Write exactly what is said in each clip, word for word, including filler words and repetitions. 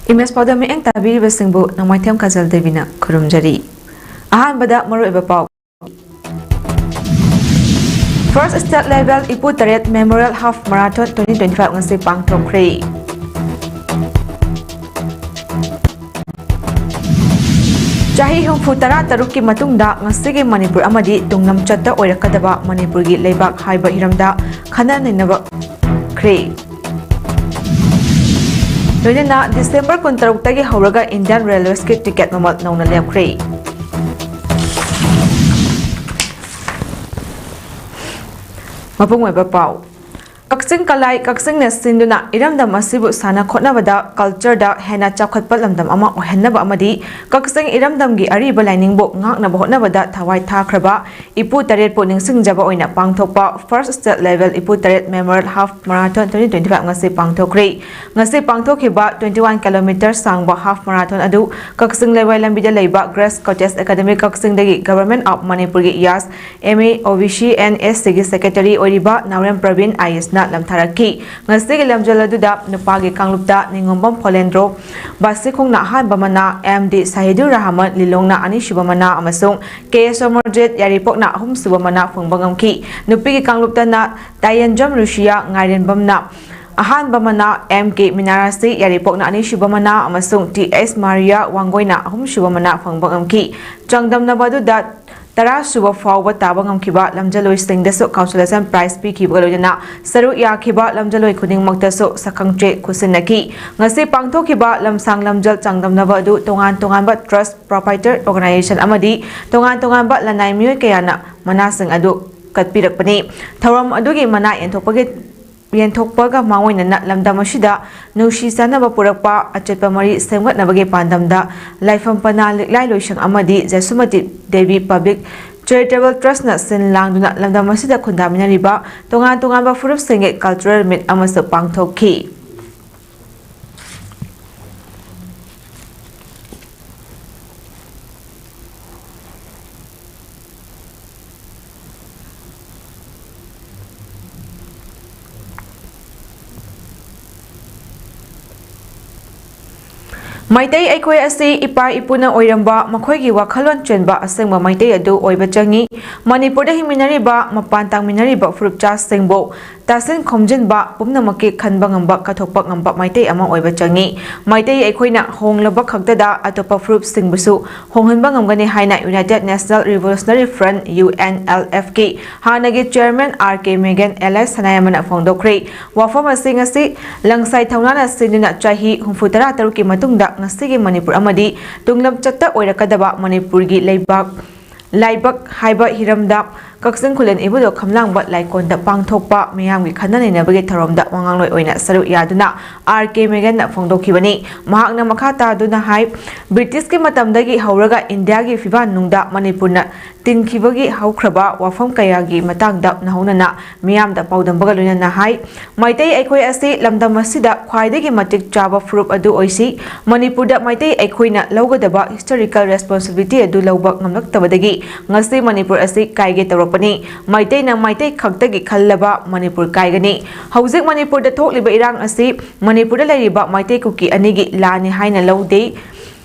Image ꯄꯥꯎꯗꯝ ꯃꯤꯠꯌꯦꯡ ꯇꯥꯕꯤꯔꯤꯕꯁꯤꯡꯕꯨ ꯅꯣꯡꯃꯥꯏꯊꯦꯝ ꯀꯖꯜ ꯗꯦꯕꯤꯅ ꯈꯨꯔꯨꯝꯖꯔꯤ꯫ ꯑꯍꯥꯟꯕꯗ ꯃꯔꯨꯑꯣꯏꯕ ꯄꯥꯎ꯫ First State Level ꯏꯄꯨ ꯇꯔꯦꯠ Memorial Half Marathon twenty twenty-five ꯉꯁꯤ ꯄꯥꯡꯊꯣꯛꯈ꯭ꯔꯦ꯫ ꯆꯍꯤ ꯍꯨꯝꯐꯨ ꯇꯔꯥ ꯇꯔꯨꯛꯀꯤ ꯃꯇꯨꯡꯗ ꯉꯁꯤꯒꯤ ꯃꯅꯤꯄꯨꯔ ꯑꯃꯗꯤ ꯇꯨꯡꯂꯝꯆꯠꯇ ꯑꯣꯏꯔꯛꯀꯗꯕ ꯃꯅꯤꯄꯨꯔꯒꯤ ꯂꯩꯕꯥꯛ ꯍꯥꯏꯕ ꯍꯤꯔꯝꯗ ꯈꯟꯅ ꯅꯩꯅꯕ ꯈ꯭ꯔꯦ꯫ ꯂꯣꯏꯅꯅ ꯗꯤꯁꯦꯝꯕꯔ ꯀꯨꯟꯇꯔꯨꯛꯇꯒꯤ ꯍꯧꯔꯒ Indian Railwaysꯀꯤ ꯇꯤꯀꯦꯠ ꯃꯃꯜ ꯅꯧꯅ ꯂꯦꯞꯈ꯭ꯔꯦ꯫ ꯃꯄꯨꯡ ꯑꯣꯏꯕ ꯄꯥꯎ꯫ ꯀꯛꯆꯤꯡ ꯀꯂꯥꯏ ꯀꯛꯆꯤꯡꯅ ꯁꯤꯟꯗꯨꯅ ꯏꯔꯝꯗꯝ ꯑꯁꯤꯕꯨ ꯁꯥꯟꯅ ꯈꯣꯠꯅꯕꯗ, ꯀꯜꯆꯔꯗ ꯍꯦꯟꯅ ꯆꯥꯎꯈꯠꯄ ꯂꯝꯗꯝ ꯑꯃ ꯑꯣꯏꯍꯟꯅꯕ ꯑꯃꯗꯤ ꯀꯛꯆꯤꯡ ꯏꯔꯝꯗꯝꯒꯤ ꯑꯔꯤꯕ ꯂꯥꯏꯅꯤꯡꯕꯨ ꯉꯥꯛꯅꯕ ꯍꯣꯠꯅꯕꯗ ꯊꯋꯥꯏ ꯊꯥꯈ꯭ꯔꯕ ꯏꯄꯨ ꯇꯔꯦꯠꯄꯨ ꯅꯤꯡꯁꯤꯡꯖꯕ ꯑꯣꯏꯅ ꯄꯥꯡꯊꯣꯛꯄ First State Level ꯏꯄꯨ ꯇꯔꯦꯠ Memorial Half Marathon twenty twenty-five ꯉꯁꯤ ꯄꯥꯡꯊꯣꯛꯈ꯭ꯔꯦ꯫ ꯉꯁꯤ ꯄꯥꯡꯊꯣꯛꯈꯤꯕ twenty one kilometer ꯁꯥꯡꯕ half marathon ꯑꯗꯨ ꯀꯛꯆꯤꯡ ꯂꯩꯋꯥꯏ ꯂꯝꯕꯤꯗ ꯂꯩꯕ Grace Cottage Academy ꯀꯛꯆꯤꯡꯗꯒꯤ Government of ꯃꯅꯤꯄꯨꯔꯒꯤ ꯌꯥꯁ M A, O B C and S Cꯒꯤ Secretary ꯑꯣꯏꯔꯤꯕ ꯅꯥꯎꯔꯦꯝ ꯄ꯭ꯔꯕꯤꯟ I A Sꯅ ꯂꯝꯊꯥꯔꯛꯈꯤ꯫ ꯉꯁꯤꯒꯤ ꯂꯝꯖꯦꯜ ꯑꯗꯨꯗ ꯅꯨꯄꯥꯒꯤ ꯀꯥꯡꯂꯨꯞꯇ ꯅꯤꯉꯣꯝꯕꯝ ꯐꯣꯂꯦꯟꯗ꯭ꯔꯣ ꯕꯥꯁꯤꯈꯣꯡꯅ ꯑꯍꯥꯟꯕ ꯃꯅꯥ, M D ꯁꯍꯤꯗꯨꯔ ꯔꯍꯃꯟ ꯂꯤꯂꯣꯡꯅ ꯑꯅꯤꯁꯨꯕ ꯃꯅꯥ ꯑꯃꯁꯨꯡ K ꯑꯦꯁ ꯑꯃꯔꯖꯤꯠ ꯌꯥꯏꯔꯤꯄꯣꯛꯅ ꯑꯍꯨꯝꯁꯨꯕ ꯃꯅꯥ ꯐꯪꯕ ꯉꯝꯈꯤ꯫ ꯅꯨꯄꯤꯒꯤ ꯀꯥꯡꯂꯨꯞꯇꯅ ꯇꯥꯌꯦꯟꯖꯝ ꯔꯨꯁꯤꯌꯥ ꯉꯥꯏꯔꯦꯟꯕꯝꯅ ꯑꯍꯥꯟꯕ ꯃꯅꯥ, M K ꯃꯤꯅꯥꯔꯥꯁꯤ ꯌꯥꯏꯔꯤꯄꯣꯛꯅ ꯑꯅꯤꯁꯨꯕ ꯃꯅꯥ ꯑꯃꯁꯨꯡ T S ꯃꯥꯔꯤꯌꯥ ꯋꯥꯡꯒꯣꯏꯅ ꯑꯍꯨꯝꯁꯨꯕ ꯃꯅꯥ ꯐꯪꯕ ꯉꯝꯈꯤ꯫ ꯆꯥꯡꯗꯝꯅꯕ ꯑꯗꯨꯗ ꯇꯔꯥ ꯁꯨꯕ ꯐꯥꯎꯕ ꯇꯥꯕ ꯉꯝꯈꯤꯕ ꯂꯝꯖꯦꯜꯂꯣꯏꯁꯤꯡꯗꯁꯨ consolation prize ꯄꯤꯈꯤꯕꯒ ꯂꯣꯏꯅꯅ ꯁꯔꯨꯛ ꯌꯥꯈꯤꯕ ꯂꯝꯖꯦꯜꯂꯣꯏ ꯈꯨꯗꯤꯡꯃꯛꯇꯁꯨ ꯁꯛꯈꯪꯆꯦ ꯈꯨꯠꯁꯤꯟꯅꯈꯤ꯫ ꯉꯁꯤ ꯄꯥꯡꯊꯣꯛꯈꯤꯕ ꯂꯝꯁꯥꯡ ꯂꯝꯖꯦꯜ ꯆꯥꯡꯗꯝꯅꯕ ꯑꯗꯨ ꯇꯣꯉꯥꯟ ꯇꯣꯉꯥꯟꯕ trust, proprietor organization ꯑꯃꯗꯤ ꯇꯣꯉꯥꯟ ꯇꯣꯉꯥꯟꯕ ꯂꯅꯥꯏ ꯃꯤꯑꯣꯏ ꯀꯌꯥꯅ ꯃꯅꯥꯁꯤꯡ ꯑꯗꯨ ꯀꯠꯄꯤꯔꯛꯄꯅꯤ꯫ ꯊꯧꯔꯝ ꯑꯗꯨꯒꯤ ꯃꯅꯥ ꯌꯦꯟꯊꯣꯛꯄꯒꯤ ꯌꯦꯟꯊꯣꯛꯄꯒ ꯃꯥꯡꯑꯣꯏꯅꯅ ꯂꯝꯗꯝ ꯑꯁꯤꯗ ꯅꯨꯡꯁꯤ ꯆꯥꯟꯅꯕ ꯄꯨꯔꯛꯄ, ꯑꯆꯦꯠꯄ ꯃꯔꯤ ꯁꯦꯝꯒꯠꯅꯕꯒꯤ ꯄꯥꯟꯗꯝꯗ ꯂꯥꯏꯐꯝ ꯄꯅꯥ ꯂꯤꯛꯂꯥꯏ ꯂꯣꯏꯁꯪ ꯑꯃꯗꯤ ꯖꯁꯨꯃꯇꯤ ꯗꯦꯕꯤ Public Charitable Trustꯅ ꯁꯤꯟ ꯂꯥꯡꯗꯨꯅ ꯂꯝꯗꯝ ꯑꯁꯤꯗ ꯈꯨꯟꯗꯥꯃꯤꯟꯅꯔꯤꯕ ꯇꯣꯉꯥꯟ ꯇꯣꯉꯥꯟꯕ ꯐꯨꯔꯨꯞꯁꯤꯡꯒꯤ cultural meet ꯑꯃꯁꯨ ꯄꯥꯡꯊꯣꯛꯈꯤ꯫ ꯃꯩꯇꯩ ꯑꯩꯈꯣꯏ ꯑꯁꯤ ꯏꯄꯥ ꯏꯄꯨꯅ ꯑꯣꯏꯔꯝꯕ ꯃꯈꯣꯏꯒꯤ ꯋꯥꯈꯜꯂꯣꯟ ꯆꯦꯟꯕ ꯑꯁꯦꯡꯕ ꯃꯩꯇꯩ ꯑꯗꯨ ꯑꯣꯏꯕ ꯆꯪꯏ꯫ ꯃꯅꯤꯄꯨꯔꯗ ꯍꯤꯡꯃꯤꯟꯅꯔꯤꯕ ꯃꯄꯥꯟ ꯇꯥꯡꯃꯤꯟꯅꯔꯤꯕ ꯐꯨꯔꯨꯞꯆꯥꯁꯤꯡꯕꯨ ꯇꯥꯁꯤꯟ ꯈꯣꯝꯖꯤꯟꯕ ꯄꯨꯝꯅꯃꯛꯀꯤ ꯈꯟꯕ ꯉꯝꯕ, ꯀꯠꯊꯣꯛꯄ ꯉꯝꯕ ꯃꯩꯇꯩ ꯑꯃ ꯑꯣꯏꯕ ꯆꯪꯏ꯫ ꯃꯩꯇꯩ ꯑꯩꯈꯣꯏꯅ ꯍꯣꯡꯂꯕ ꯈꯛꯇꯗ ꯑꯇꯣꯞꯄ ꯐꯨꯔꯨꯞꯁꯤꯡꯕꯨꯁꯨ ꯍꯣꯡꯍꯟꯕ ꯉꯝꯒꯅꯤ ꯍꯥꯏꯅ United National Revolutionary Front, U N L F ꯀꯤ ꯍꯥꯟꯅꯒꯤ chairman R K Megan alias ꯁꯅꯥꯌꯥꯝꯕꯅ ꯐꯣꯡꯗꯣꯛꯈ꯭ꯔꯦ꯫ ꯋꯥꯐꯝ ꯑꯁꯤ ꯉꯁꯤ ꯂꯪꯁꯥꯏ ꯊꯧꯅꯥꯅ ꯁꯤꯟꯗꯨꯅ ꯆꯍꯤ ꯍꯨꯝꯐꯨ ꯇꯔꯥ ꯇꯔꯨꯛꯀꯤ ꯃꯇꯨꯡꯗ ꯉꯁꯤꯒꯤ ꯃꯅꯤꯄꯨꯔ ꯑꯃꯗꯤ ꯇꯨꯡꯂꯝꯆꯠꯇ ꯑꯣꯏꯔꯛꯀꯗꯕ ꯃꯅꯤꯄꯨꯔꯒꯤ ꯂꯩꯕꯥꯛ, ꯂꯥꯏꯕꯛ ꯍꯥꯏꯕ ꯍꯤꯔꯝꯗ ꯀꯛꯆꯤꯡ ꯈꯨꯂꯦꯟ ꯏꯕꯨꯙꯧ ꯈꯝꯂꯥꯡꯕ ꯂꯥꯏꯀꯣꯟꯗ ꯄꯥꯡꯊꯣꯛꯄ ꯃꯤꯌꯥꯝꯒꯤ ꯈꯟꯅ ꯅꯩꯅꯕꯒꯤ ꯊꯧꯔꯝꯗ ꯋꯥꯉꯥꯡꯂꯣꯏ ꯑꯣꯏꯅ ꯁꯔꯨꯛ ꯌꯥꯗꯨꯅ R K Megan ꯅ ꯐꯣꯡꯗꯣꯛꯈꯤꯕꯅꯤ꯫ ꯃꯍꯥꯛꯅ ꯃꯈꯥ ꯇꯥꯗꯨꯅ ꯍꯥꯏ, ꯕ꯭ꯔꯤꯇꯤꯁꯀꯤ ꯃꯇꯝꯗꯒꯤ ꯍꯧꯔꯒ ꯏꯟꯗꯤꯌꯥꯒꯤ ꯐꯤꯕꯥꯟ ꯅꯨꯡꯗ ꯃꯅꯤꯄꯨꯔꯅ ꯇꯤꯟꯈꯤꯕꯒꯤ ꯍꯧꯈ꯭ꯔꯕ ꯋꯥꯐꯝ ꯀꯌꯥꯒꯤ ꯃꯇꯥꯡꯗ ꯅꯧꯍꯧꯅꯅ ꯃꯤꯌꯥꯝꯗ ꯄꯥꯎꯗꯝꯕꯒ ꯂꯣꯏꯅꯅ ꯍꯥꯏ, ꯃꯩꯇꯩ ꯑꯩꯈꯣꯏ ꯑꯁꯤ ꯂꯝꯗꯝ ꯑꯁꯤꯗ ꯈ꯭ꯋꯥꯏꯗꯒꯤ ꯃꯇꯤꯛ ꯆꯥꯕ ꯐꯨꯔꯨꯞ ꯑꯗꯨ ꯑꯣꯏꯁꯤ꯫ ꯃꯅꯤꯄꯨꯔꯗ ꯃꯩꯇꯩ ꯑꯩꯈꯣꯏꯅ ꯂꯧꯒꯗꯕ historical responsibility ꯑꯗꯨ ꯂꯧꯕ ꯉꯝꯂꯛꯇꯕꯗꯒꯤ ꯉꯁꯤ ꯃꯅꯤꯄꯨꯔ ꯑꯁꯤ ꯀꯥꯏꯒꯦ ꯇꯧꯔꯛꯄꯅꯤ꯫ ꯃꯩꯇꯩꯅ ꯃꯩꯇꯩ ꯈꯛꯇꯒꯤ ꯈꯜꯂꯕ ꯃꯅꯤꯄꯨꯔ ꯀꯥꯏꯒꯅꯤ꯫ ꯍꯧꯖꯤꯛ ꯃꯅꯤꯄꯨꯔꯗ ꯊꯣꯛꯂꯤꯕ ꯏꯔꯥꯡ ꯑꯁꯤ ꯃꯅꯤꯄꯨꯔꯗ ꯂꯩꯔꯤꯕ ꯃꯩꯇꯩ ꯀꯨꯀꯤ ꯑꯅꯤꯒꯤ ꯂꯥꯟꯅꯤ ꯍꯥꯏꯅ ꯂꯧꯗꯦ꯫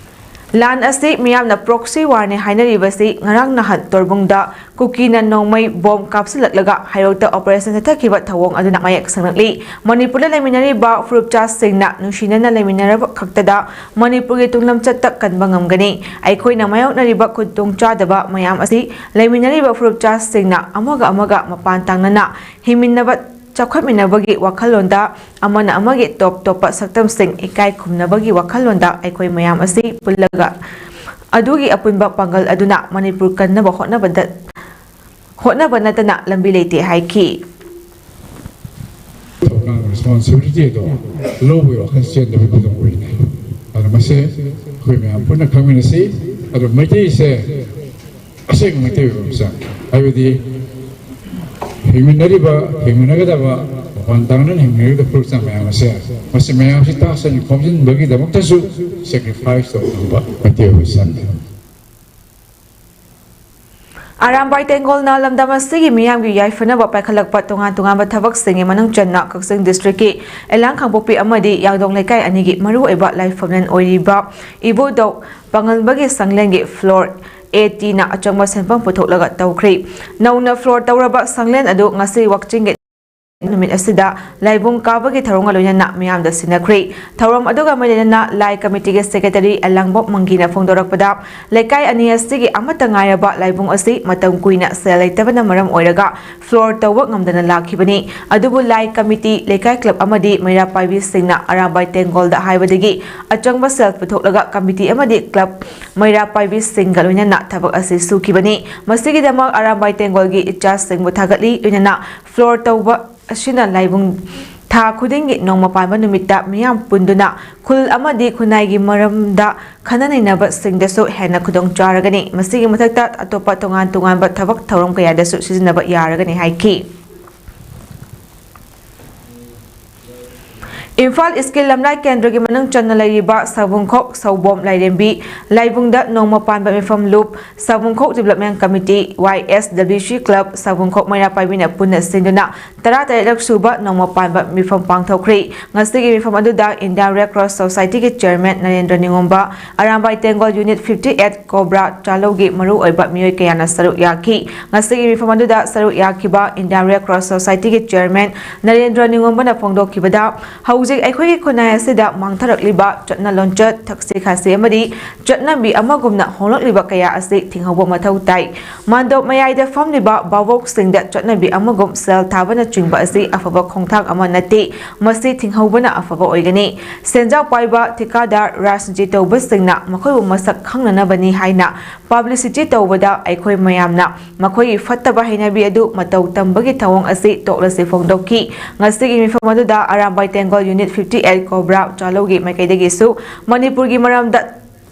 ꯂꯥꯟ ꯑꯁꯤ ꯃꯤꯌꯥꯝꯅ proxy war ꯅꯤ ꯍꯥꯏꯅꯔꯤꯕꯁꯤ ꯉꯔꯥꯡ ꯅꯍꯥꯟ ꯇꯣꯔꯕꯨꯡꯗ ꯀꯨꯀꯤꯅ ꯅꯣꯡꯃꯩ ꯕꯣꯝ ꯀꯥꯞꯁꯤꯜꯂꯛꯂꯒ ꯍꯩꯔꯣꯛꯇ operation ꯆꯠꯊꯈꯤꯕ ꯊꯧꯑꯣꯡ ꯑꯗꯨꯅ ꯃꯌꯦꯛ ꯁꯦꯡꯂꯛꯂꯤ꯫ ꯃꯅꯤꯄꯨꯔꯗ ꯂꯩꯃꯤꯟꯅꯔꯤꯕ ꯐꯨꯔꯨꯞꯆꯥꯁꯤꯡꯅ ꯅꯨꯡꯁꯤꯅꯅ ꯂꯩꯃꯤꯟꯅꯔꯕ ꯈꯛꯇꯗ ꯃꯅꯤꯄꯨꯔꯒꯤ ꯇꯨꯡꯂꯝꯆꯠꯇ ꯀꯟꯕ ꯉꯝꯒꯅꯤ꯫ ꯑꯩꯈꯣꯏꯅ ꯃꯥꯌꯣꯛꯅꯔꯤꯕ ꯈꯨꯗꯣꯡꯆꯥꯗꯕ ꯃꯌꯥꯝ ꯑꯁꯤ ꯂꯩꯃꯤꯟꯅꯔꯤꯕ ꯐꯨꯔꯨꯞꯆꯥꯁꯤꯡꯅ ꯑꯃꯒ ꯑꯃꯒ ꯃꯄꯥꯟ ꯇꯥꯡꯅꯅ ꯍꯤꯡꯃꯤꯟꯅꯕ ꯆꯥꯎꯈꯠꯃꯤꯟꯅꯕꯒꯤ ꯋꯥꯈꯜꯂꯣꯟꯗ ꯑꯃꯅ ꯑꯃꯒꯤ ꯇꯣꯞ ꯇꯣꯞꯄ ꯁꯛꯇꯝꯁꯤꯡ ꯏꯀꯥꯏ ꯈꯨꯝꯅꯕꯒꯤ ꯋꯥꯈꯜꯂꯣꯟꯗ ꯑꯩꯈꯣꯏ ꯃꯌꯥꯝ ꯑꯁꯤ ꯄꯨꯜꯂꯒ ꯑꯗꯨꯒꯤ ꯑꯄꯨꯟꯕ ꯄꯥꯡꯒꯜ ꯑꯗꯨꯅ ꯃꯅꯤꯄꯨꯔ ꯀꯟꯅꯕ ꯍꯣꯠꯅꯕꯗ, ꯍꯣꯠꯅꯕ ꯅꯠꯇꯅ ꯂꯝꯕꯤ ꯂꯩꯇꯦ ꯍꯥꯏꯈꯤ꯫ ꯊꯧꯗꯥꯡ responsibility ꯑꯗꯣ ꯂꯧꯕꯒꯤ ꯋꯥꯈꯜ ꯆꯦꯟꯗꯕꯒꯤ ꯈꯨꯗꯝ ꯑꯣꯏꯔꯤꯅꯤ꯫ ꯑꯗꯨꯅ ꯃꯁꯦ ꯑꯩꯈꯣꯏ ꯃꯌꯥꯝ ꯄꯨꯟꯅ ꯈꯪꯃꯤꯟꯅꯁꯤ꯫ ꯑꯗꯣ ꯃꯩꯇꯩꯁꯦ ꯑꯁꯦꯡꯕ ꯃꯩꯇꯩ ꯑꯣꯏꯕ ꯑꯃ ꯆꯪꯉꯤ꯫ ꯍꯥꯏꯕꯗꯤ ꯍꯤꯡꯃꯤꯟꯅꯔꯤꯕ, ꯍꯤꯡꯃꯤꯟꯅꯒꯗꯕ, ꯃꯄꯥꯟ ꯇꯥꯡꯅꯅ ꯍꯤꯡꯃꯤꯟꯅꯔꯤꯕ ꯐꯨꯔꯨꯞꯆꯥ ꯃꯌꯥꯝ ꯑꯁꯦ, ꯃꯁꯤ ꯃꯌꯥꯝꯁꯤ ꯇꯥꯁꯤꯟ ꯈꯣꯝꯖꯤꯟꯕꯒꯤꯗꯃꯛꯇꯁꯨ sacrifice ꯇꯧꯅꯕ ꯃꯩꯇꯩ ꯑꯣꯏꯕ ꯆꯪꯉꯤ꯫ ꯑꯔꯥꯝꯕꯥꯏ ꯇꯦꯡꯒꯣꯜꯅ ꯂꯝꯗꯝ ꯑꯁꯤꯒꯤ ꯃꯤꯌꯥꯝꯒꯤ ꯌꯥꯏꯐꯅꯕ ꯄꯥꯏꯈꯠꯂꯛꯄ ꯇꯣꯉꯥꯟ ꯇꯣꯉꯥꯟꯕ ꯊꯕꯛꯁꯤꯡꯒꯤ ꯃꯅꯨꯡ ꯆꯟꯅ ꯀꯛꯆꯤꯡ ꯗꯤꯁꯇ꯭ꯔꯤꯛꯀꯤ ꯑꯦꯂꯥꯡ ꯈꯥꯡꯄꯣꯛꯄꯤ ꯑꯃꯗꯤ ꯌꯥꯡꯗꯣꯡ ꯂꯩꯀꯥꯏ ꯑꯅꯤꯒꯤ ꯃꯔꯨꯑꯣꯏꯕ ꯂꯥꯏꯐꯝꯂꯦꯟ ꯑꯣꯏꯔꯤꯕ ꯏꯕꯣꯗꯧ ꯄꯥꯉꯜꯕꯒꯤ ꯁꯪꯂꯦꯟꯒꯤ ꯐ꯭ꯂꯣꯔ ꯑꯦ ꯇꯤꯅ ꯑꯆꯪꯕ ꯁꯦꯟꯐꯝ ꯄꯨꯊꯣꯛꯂꯒ ꯇꯧꯈ꯭ꯔꯤ꯫ ꯅꯧꯅ ꯐ꯭ꯂꯣꯔ ꯇꯧꯔꯕ ꯁꯪꯂꯦꯟ ꯑꯗꯨ ꯉꯁꯤ ꯋꯥꯛꯆꯤꯡꯒꯤ ꯅꯨꯃꯤꯠ ꯑꯁꯤꯗ ꯂꯥꯏꯕꯨꯡ ꯀꯥꯕꯒꯤ ꯊꯧꯔꯝꯒ ꯂꯣꯏꯅꯅ ꯃꯤꯌꯥꯝꯗ ꯁꯤꯟꯅꯈ꯭ꯔꯤ꯫ ꯊꯧꯔꯝ ꯑꯗꯨꯒ ꯃꯔꯤ ꯂꯩꯅꯅ ꯂꯥꯏ ꯀꯃꯤꯇꯤꯒꯤ ꯁꯦꯀ꯭ꯔꯦꯇꯔꯤ ꯑꯦꯂꯥꯡꯕꯝ ꯃꯪꯒꯤꯅ ꯐꯣꯡꯗꯣꯔꯛꯄꯗ, ꯂꯩꯀꯥꯏ ꯑꯅꯤ ꯑꯁꯤꯒꯤ ꯑꯃꯠꯇ ꯉꯥꯏꯔꯕ ꯂꯥꯏꯕꯨꯡ ꯑꯁꯤ ꯃꯇꯝ ꯀꯨꯏꯅ ꯁꯦꯜ ꯂꯩꯇꯕꯅ ꯃꯔꯝ ꯑꯣꯏꯔꯒ ꯐ꯭ꯂꯣꯔ ꯇꯧꯕ ꯉꯝꯗꯅ ꯂꯥꯛꯈꯤꯕꯅꯤ꯫ ꯑꯗꯨꯕꯨ ꯂꯥꯏ ꯀꯃꯤꯇꯤ, ꯂꯩꯀꯥꯏ ꯀ꯭ꯂꯕ ꯑꯃꯗꯤ ꯃꯩꯔꯥ ꯄꯥꯏꯕꯤꯁꯤꯡꯅ ꯑꯔꯥꯝꯕꯥꯏ ꯇꯦꯡꯒꯣꯜꯗ ꯍꯥꯏꯕꯗꯒꯤ ꯑꯆꯪꯕ ꯁꯦꯜ ꯄꯨꯊꯣꯛꯂꯒ ꯀꯃꯤꯇꯤ ꯑꯃꯗꯤ ꯀ꯭ꯂꯕ ꯃꯩꯔꯥ ꯄꯥꯏꯕꯤꯁꯤꯡꯒ ꯂꯣꯏꯅꯅ ꯊꯕꯛ ꯑꯁꯤ ꯁꯨꯈꯤꯕꯅꯤ꯫ ꯃꯁꯤꯒꯤꯗꯃꯛ ꯑꯔꯥꯝꯕꯥꯏ ꯇꯦꯡꯒꯣꯜꯒꯤ ꯏꯆꯥꯁꯤꯡꯕꯨ ꯊꯥꯒꯠꯂꯤ꯫ ꯂꯣꯏꯅꯅ ꯐ꯭ꯂꯣꯔ ꯇꯧꯕ ꯑꯁꯤꯅ ꯂꯥꯏꯕꯨꯡ ꯊꯥ ꯈꯨꯗꯤꯡꯒꯤ ꯅꯣꯡꯃ ꯄꯥꯟꯕ ꯅꯨꯃꯤꯠꯇ ꯃꯤꯌꯥꯝ ꯄꯨꯟꯗꯨꯅ ꯈꯨꯜ ꯑꯃꯗꯤ ꯈꯨꯟꯅꯥꯏꯒꯤ ꯃꯔꯝꯗ ꯈꯟꯅ ꯅꯩꯅꯕꯁꯤꯡꯗꯁꯨ ꯍꯦꯟꯅ ꯈꯨꯗꯣꯡ ꯆꯥꯔꯒꯅꯤ꯫ ꯃꯁꯤꯒꯤ ꯃꯊꯛꯇ ꯑꯇꯣꯞꯄ ꯇꯣꯉꯥꯟ ꯇꯣꯉꯥꯟꯕ ꯊꯕꯛ ꯊꯧꯔꯝ ꯀꯌꯥꯗꯁꯨ ꯁꯤꯖꯤꯟꯅꯕ ꯌꯥꯔꯒꯅꯤ ꯍꯥꯏꯈꯤ꯫ ꯏꯝꯐꯥꯜ ꯏꯁꯀꯤꯜ ꯂꯝꯂꯥꯏ ꯀꯦꯟꯗ꯭ꯔꯒꯤ ꯃꯅꯨꯡ ꯆꯟꯅ ꯂꯩꯔꯤꯕ ꯁꯥꯕꯨꯡꯈꯣꯛ, ꯁꯧꯕꯣꯝ, ꯂꯥꯏꯔꯦꯝꯕꯤ ꯂꯥꯏꯕꯨꯡꯗ ꯅꯣꯡꯃ ꯄꯥꯟꯕ ꯃꯤꯐꯝ ꯂꯨꯞ ꯁꯥꯕꯨꯡꯈꯣꯛ ꯗꯤꯕꯂꯞꯃꯦꯟ ꯀꯃꯤꯇꯤ, ꯋꯥꯏ ꯑꯦꯁ ꯗꯕ꯭ꯂꯤꯎ ꯁꯤ ꯀ꯭ꯂꯕ ꯁꯥꯕꯨꯡꯈꯣꯛ ꯃꯩꯔꯥ ꯄꯥꯏꯕꯤꯅ ꯄꯨꯟꯅ ꯁꯤꯟꯗꯨꯅ ꯇꯔꯥꯇꯔꯦꯠꯂꯛ ꯁꯨꯕ ꯅꯣꯡꯃ ꯄꯥꯟꯕ ꯃꯤꯐꯝ ꯄꯥꯡꯊꯣꯛꯈ꯭ꯔꯤ꯫ ꯉꯁꯤꯒꯤ ꯃꯤꯐꯝ ꯑꯗꯨꯗ ꯏꯟꯗꯤꯌꯥꯟ ꯔꯦꯗ ꯀ꯭ꯔꯣꯁ ꯁꯣꯁꯥꯏꯇꯤꯒꯤ chairman Narendra Ningomba, Arambai Tenggol unit fifty at ꯀꯣꯕ꯭ꯔꯥ ꯆꯥꯂꯧꯒꯤ ꯃꯔꯨꯑꯣꯏꯕ ꯃꯤꯑꯣꯏ ꯀꯌꯥꯅ ꯁꯔꯨꯛ ꯌꯥꯈꯤ꯫ ꯉꯁꯤꯒꯤ ꯃꯤꯐꯝ ꯑꯗꯨꯗ ꯁꯔꯨꯛ ꯌꯥꯈꯤꯕ ꯏꯟꯗꯤꯌꯥꯟ ꯔꯦꯗ ꯀ꯭ꯔꯣꯁ ꯁꯣꯁꯥꯏꯇꯤꯒꯤ ꯆꯤꯌꯔꯃꯦꯟ ꯅꯔꯦꯟꯗ꯭ꯔ ꯅꯤꯉꯣꯝꯕꯅ ꯐꯣꯡꯗꯣꯛꯈꯤꯕꯗ, ꯍꯧꯖꯤꯛ ꯑꯩꯈꯣꯏꯒꯤ ꯈꯨꯟꯅꯥꯏ ꯑꯁꯤꯗ ꯃꯥꯡꯊꯔꯛꯂꯤꯕ ꯆꯠꯅ ꯂꯣꯟꯆꯠ, ꯊꯛꯁꯤ ꯈꯥꯁꯤ ꯑꯃꯗꯤ ꯆꯠꯅꯕꯤ ꯑꯃꯒꯨꯝꯅ ꯍꯣꯡꯂꯛꯂꯤꯕ ꯀꯌꯥ ꯑꯁꯤ ꯊꯤꯡꯍꯧꯕ ꯃꯊꯧ ꯇꯥꯏ꯫ ꯃꯥꯟꯗꯣꯞ ꯃꯌꯥꯏꯗ ꯐꯝꯂꯤꯕ ꯚꯥꯕꯣꯛꯁꯤꯡꯗ ꯆꯠꯅꯕꯤ ꯑꯃꯒꯨꯝ ꯁꯦꯜ ꯊꯥꯕꯅꯆꯤꯡꯕ ꯑꯁꯤ ꯑꯐꯕ ꯈꯣꯡꯊꯥꯡ ꯑꯃ ꯅꯠꯇꯦ꯫ ꯃꯁꯤ ꯊꯤꯡꯍꯧꯕꯅ ꯑꯐꯕ ꯑꯣꯏꯒꯅꯤ꯫ ꯁꯦꯟꯖꯥꯎ ꯄꯥꯏꯕ ꯊꯤꯀꯥꯗꯥꯔ, ꯔꯥꯖꯅꯤꯇꯤ ꯇꯧꯕꯁꯤꯡꯅ ꯃꯈꯣꯏꯕꯨ ꯃꯁꯛ ꯈꯪꯅꯅꯕꯅꯤ ꯍꯥꯏꯅ ꯄꯕ꯭ꯂꯤꯁꯤꯇꯤ ꯇꯧꯕꯗ ꯑꯩꯈꯣꯏ ꯃꯌꯥꯝꯅ ꯃꯈꯣꯏꯒꯤ ꯐꯠꯇꯕ ꯍꯩꯅꯕꯤ ꯑꯗꯨ ꯃꯇꯧ ꯇꯝꯕꯒꯤ ꯊꯧꯑꯣꯡ ꯑꯁꯤ ꯇꯣꯛꯂꯁꯤ ꯐꯣꯡꯗꯣꯛꯈꯤ꯫ ꯉꯁꯤꯒꯤ ꯃꯤꯐꯝ ꯑꯗꯨꯗ Arambai Tenggol unit fifty at ꯀꯣꯕ꯭ꯔꯥ ꯆꯥꯂꯧꯒꯤ ꯃꯥꯏꯀꯩꯗꯒꯤꯁꯨ ꯃꯅꯤꯄꯨꯔꯒꯤ ꯃꯔꯝꯗ